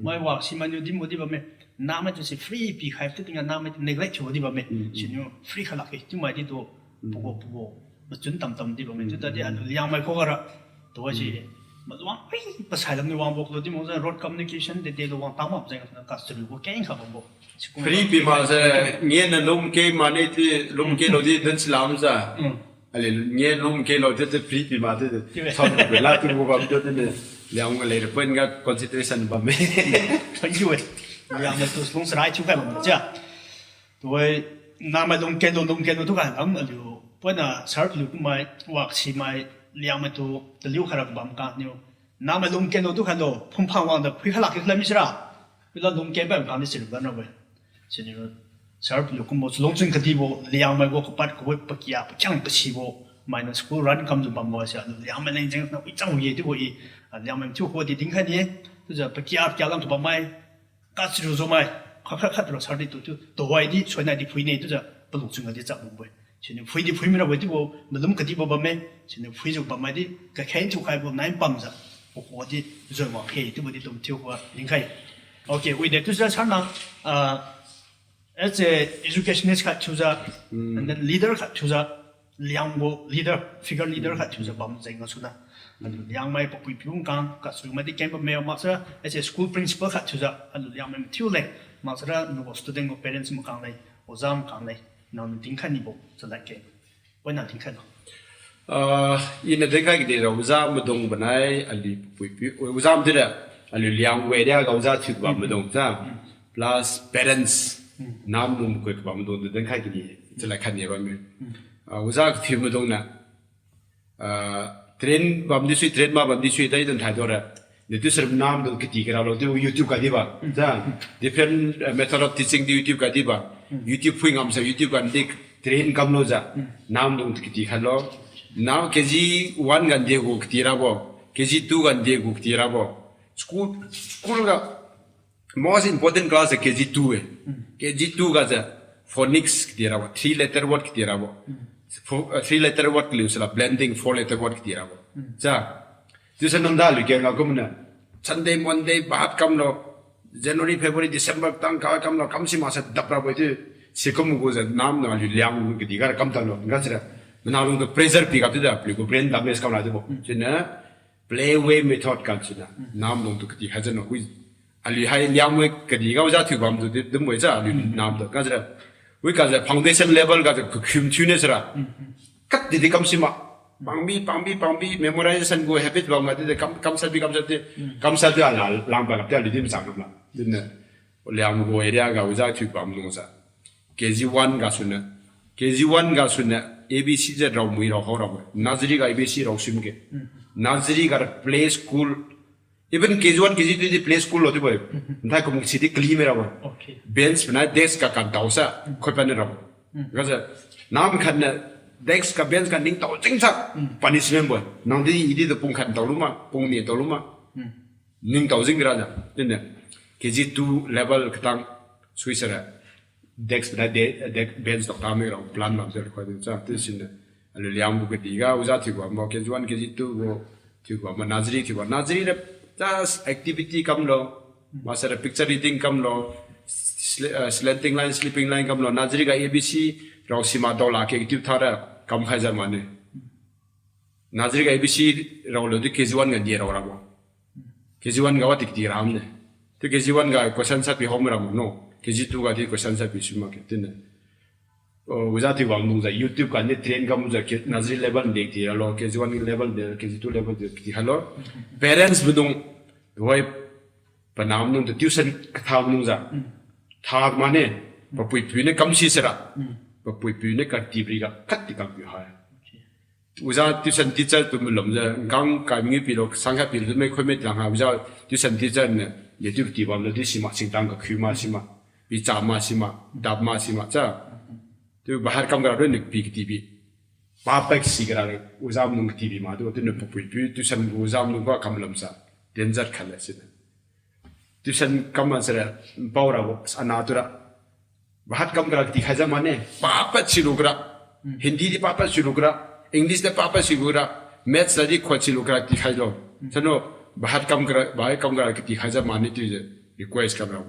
Mai wa si manu di mo di ba me, na mai tu si free pi khai tu tingga na mai tu neglect thiu di ba me. Siniu free khala ke, tu mai di tu, pugo pugo, machun tam tam di ba me. Tu ta di anu liang mai ko gara, tu wa si, Maluang hui pasai lam ni wangbo kalo di mo sa road communication de de lo wang tang ma jeng na ka sulu bo keng kha bambo. Free pi ma se ngen na lum ke ma ne ti lum ke lo di dan si lam sa. Mm. Ali ngen lum ke lo di ti free pi ma ti. Ti we. Thon be la ti bo bam di ni. Liang le point ga consideration bam me. Thank you we. Liang na tu lung serai chu kai bam ja. Tuai, namai lungken lu, lungken lu tu kan, am, aliu, puina, sharp liu kumai, wak simai, Liangmai tu, taliu khaira bam ka niu. Namai lungken lu tu kan lo, phumphang wang da, phui khalak ki khalai mi sira. Pila lungken bam ka ni sira ban ra we. Sini, sharp liu kumbo, chalungchun kadibo, Liangmai gu kapat, kawi, pakia, pakiang, pasibo, maina school run kam tu bambo sia, Liangmai leng jeng, na, wi chang ye tu bo i, a, Liangmai tu ko di ding kha ni, tu ja, pakia, pakia lam tu bam mai, Kachiru zomai, khat khat khat ro sar di tu tu, tawai di, soinai di phui ne tu ja, palung chunga di chap bambo-e. Sini phui di phui mira wai di bo, malum kadi bo bamme, sini phui ju bammai di, kakheng thiu khai bo nai pam ja, pako di, zoi wang khe, di bo di tum thiu kua, ning khai. Okay, wi de tu ja sarna, ah, as a educationist khat thiu ja, and then leader khat thiu ja, Liangbo leader, figure leader khat thiujiu bam jeng gasuna. Aliu Liangmai papui piu kang, kasu mai di keng bamme maksara, as a school principal khat thiujiu, aliu Liangmai mathiu leng, maksara, nagu student gu parents makang leng, oja makang leng, nang dingkhai nibo, chalad ke. Poi nang dingkhai lo. Ah, ina dingkhai kidi ra, oja madung banai, aliu papui piu, oja madira, aliu Liangbo area ga oja thiu bam madung sa, plus parents, nam nung koi kabam madung, dingkhai kidi, chalad khat ni bamme. Ah, oja kathiu maidung na, ah, train bam di sui, train ma bam di sui, tai dan thai dora. Ni tu sir nam dung kiti kara lo, tu YouTube ga di ba. Ja, different, eh, method of teaching di YouTube ga di ba. YouTube phui ngam sa, YouTube ga di train kam lo ja. Nam dung kiti kha lo. Now K G one ga di gu kiti ra bo. K G two ga di gu kiti ra bo. School, school ga Most important class is K G two e. K G two ga ja phonics kiti ra bo, three letter word kiti ra bo. Fo-, uh, three letter word kaliu sala blending four letter word kiti ra bo. Ja. Tusa namda lu ke nga kumna. Sunday, Monday, bahat kamlo. January, February, December, tang ka kamlo, kam si masa dap ra bo tu. Sikum gu ja nam na lu Liang kiti ga kam tang lo. Nga sira. Mana lung tu pressure pi ga tu da, pli gu brain damage kam la tu bo. Sina. Playway method kan sina, nam dung tu kati kha jana wi. Aliu hai Liangmai kadi ga oja thiu bam tu di, dum wai ja aliu nam tu. Ka jira, wi ka jira foundation level ga jira kukhum thiu ne sira. Kat di di kam sima. Pangbi, pangbi, pangbi, memorization gu habit bam ga di di kam, kam sa bi, kam sa di, kam sa di ala, lang ba ga di aliu di machang kam la. Di ne, Liangmai gu area ga oja thiu bam dung sa. K G one ga suna. K G one ga suna, A B C je rao mui rao hao rao. Nursery ga A B C rao sum ke. Nursery ga play school. Even K G one, K G two di play school lo di bo. Nthai kum si di kli me rao. Okay. Bench bana desk ga kan tao sa, khoi pan rao. Ga sa, nam khat na desk ga bench ga ning tao jing sa, punishment bo. Nang di, i di tu pung khat tao lu ma, pung ni tao lu ma. Ning tao jing ra ja. Din ne, K G two level katang sui sara. Desk bada de, de, bench tok tami rao plan bam se khoi din sa, tu sin de. Aliu Liangmai gu kadi ga, oja thiu bam, K G one, K G two gu, thiu bam, nursery thiu bam, nursery de, just activity kam lo, maksara picture reading kam lo, sl-, uh, slanting line, sleeping line kam lo, nursery ga A B C, rao sima dao la ke active tha ra, kam khai ja mane. Nursery ga A B C rao lo di K G one ga di rao ra bo. K G one ga wa tik tik ram ne. Tu K G one ga question sa pi home ram no. K G two ga di question sa pi suma ke tin ne. Oh, oja ti wang nung ja YouTube ga ni train kam ja ke nursery level de ti ra lo, K G one level de, K G two level de ti ha lo. Parents bu dung, wai panam nung tu tuition katha nung ja. Tha ma ne, papui pui ne kam si sara. Papui pui ne ka ti bri ga kat ti kam pi ha. Oja tuition teacher tu malum ja, gang kai mi pilo, sang kha pilo, mai khoi mai tang ha, oja tuition teacher ne, ye tu ti bam lo, di sima singtang ka khui ma sima, pi cha ma sima, dap ma sima cha. Tu bahar kam kara ne pi kati bi. Pa pek si kara, oja nung kati bi ma, tu, tu ne papui pi, tuition oja nung ba kam lam sa, danger khat le sina. Tuition kam man sara, pao ra, ana tu ra. Bahat kam kara kati khai ja mane, pa pat silu kara. Hindi di pa pat silu kara. English di pa pat silu kara. Maths di khot silu kara kati khai lo. Sano, bahat kam kara, bahat kam kara kati khai ja mane tu je request kam ra.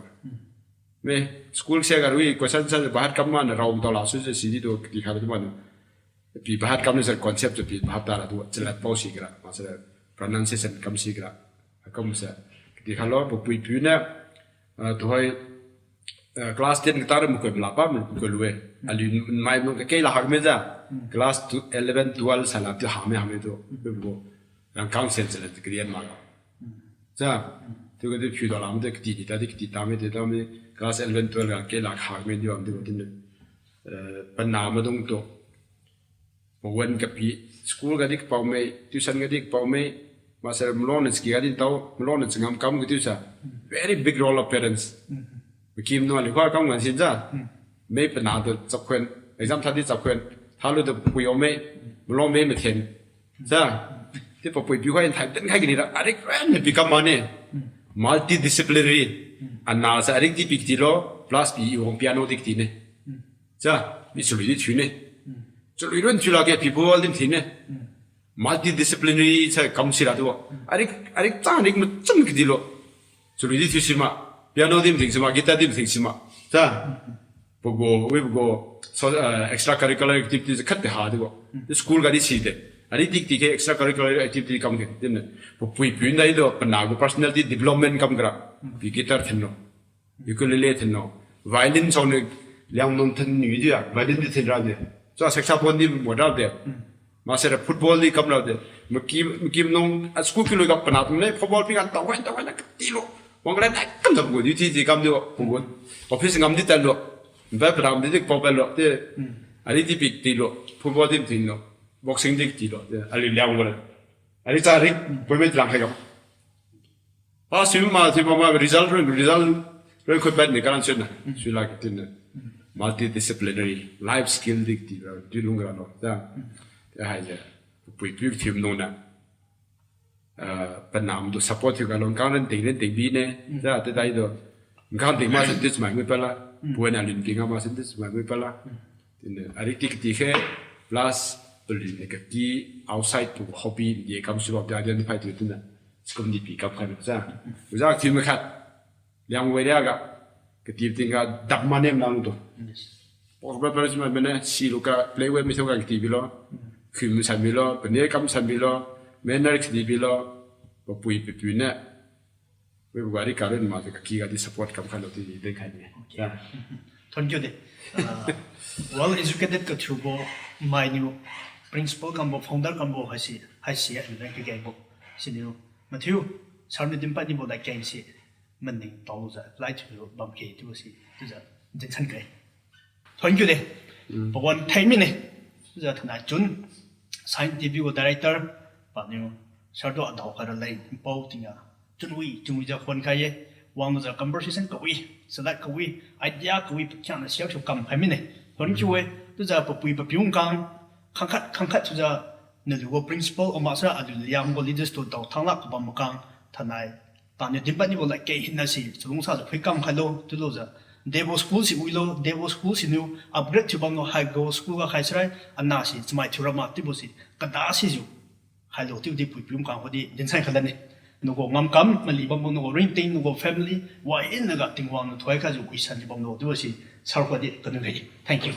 Me, school se ga rui question sa bahat kam man rao tao la su je sidi tu kati khai ja mane. Pi bahat kam ni sa concept tu pi bahat ta ra tu, chilat pao si kara, ma sara. pronunciation kam si kara. Akum se, kati khalo, papui piu ne, ah, tuhoi, ah, class ten kata ra makoi mala pa, makoi lu-e. Aliu mai mung kakei la hakme ja. Class two, eleven, twelve sala tu hakme, hakme tu. Piu gu. Rangkang sen sen la tu karian ma. Ja. Tu kati phiu da lam tu kati di ta di kati ta me di ta me. Class eleven, twelve rangkang la hakme di bam di ko tin. Eh, pana madung tu. Pawan kapi, school ga di kapao me, tuition ga di kapao me, master malong na chiki ga di tao, malong na changam kam ga tuisa. Very big role of parents. Makim no aliu kha kam ngan sin ja. Mei pana tu chapkhuan, exam tha di chapkhuan, tha lu tu pui o me, malong me mathen. Ja, ti papui piu khai thai ten khai gini ra, arik ran ne pi kam mane. Multidisciplinary. Ana sa arik di pi kti lo, plus pi i wang piano di kti ne. Ja, mi chalui di thiu ne. Chalui run thiu la ke people di thiu ne. Multidisciplinary sa kam si ra tu. Arik, arik chang arik machun kidi lo. Chalui di thiu sima. Piano di thiu sima, guitar di thiu sima. Ja. Pagu, wi pagu, so, uh, extracurricular activities khat de ha di bo. Di school ga di si de. Arik di ti ke extracurricular activity kam ke. Din. Papui piu ndai lo, pana gu personality development kam kara. Pi guitar thin lo. Ukulele thin lo. Violin song ne liang nong thin ni di ya. Violin di thin ra de. So saxophone di mo ra de. Master football di kam ra de. Makim, makim nong, a school ki lo ga pana tum le football pi ga tawai, tawai na kati lo. Wang le na kam da bo di ti ti kam di bo. Office ngam di tan lo. Ba pana di di pau ba lo. Te. Ari di pi ti lo. Football di thin lo. Boxing di ti lo. Te. Ari liang bo le. Ari cha ri. Poi me lang hai lo. Pa sui ma, sui ma, ma, result run, result run khui pat ni karan sui na. Sui la kitin na. Multidisciplinary, life skill di ti ra, di lung ra no. Ja. Ja hai ja. Pui pui team no na. Ah, panam tu support thiu ka long kang ren ting ren ting bi ne. Ja, te dai do. Kang ting ma sen tis mai ngui pala. Pui na lin ting ma sen tis mai ngui pala. Tin ne. Ari ti kati khe, plus, puli ne kati outside tu hobby di kam sui ba identify tu tin na. Sikum di pi kam khan sa. Uza thiu me khat. Liang wei ria ga. Kati ting ga dap ma nem nang tu. Yes. Pok ba pala sima mene si lu ka play wei mi so ga kati bi lo. Khim san bi lo, pene kam san bi lo, manner kati bi lo. Papui pipi ne. Wei bu ga ri ka ren ma ka ki ga di support kam khan lo ti di den khai ni. Okay. Ya. Thank you de. Ah, well educated ka thiu bo mai niu principal kam bo founder kam bo hai si, hai si ai na ke bo. Si niu. Mathiu, sar ni dim pa ni bo da keng si. Maning tau za lai thiu bam ke tu si tu za din san kai. Thank you de. Pawan thai mi ne. Tu za thanai chun. Sign T V gu director. Pa niu. Sar do adao kha ra lai. Pau ting a. Chun wi, chun wi za khon khai ye. Wang za conversation ka wi. Salat ka wi. Idea ka wi. Pakhiang na share thiu kam khai mi ne. Thank you we. Tu za papui papiung kang. Khangkhat, khangkhat tu za. Nalu gu principal, oma sa alu liang gu leaders tu dao thang lak ka bam kang. Thanai. Tani dinpad nibo lai kei hinna si, chalungsa jiu phui kam khailo, chiulo jiu. Debo school si wilo, debo school siniu upgrade thiu bamlo, haibo school ga khai sarai, ana si chamai thiu rama chiubo si, kada sijiu. Khailo chiudi pui pium kang khudi, dinsai khalan ni. Nagu ngamkam, mali bambo nagu ringting, nagu family, wa inna ga Tingwang niu thoi khajiu wisan di bamlo, chiubo si, sar khudi, kanu khai di. Thank you.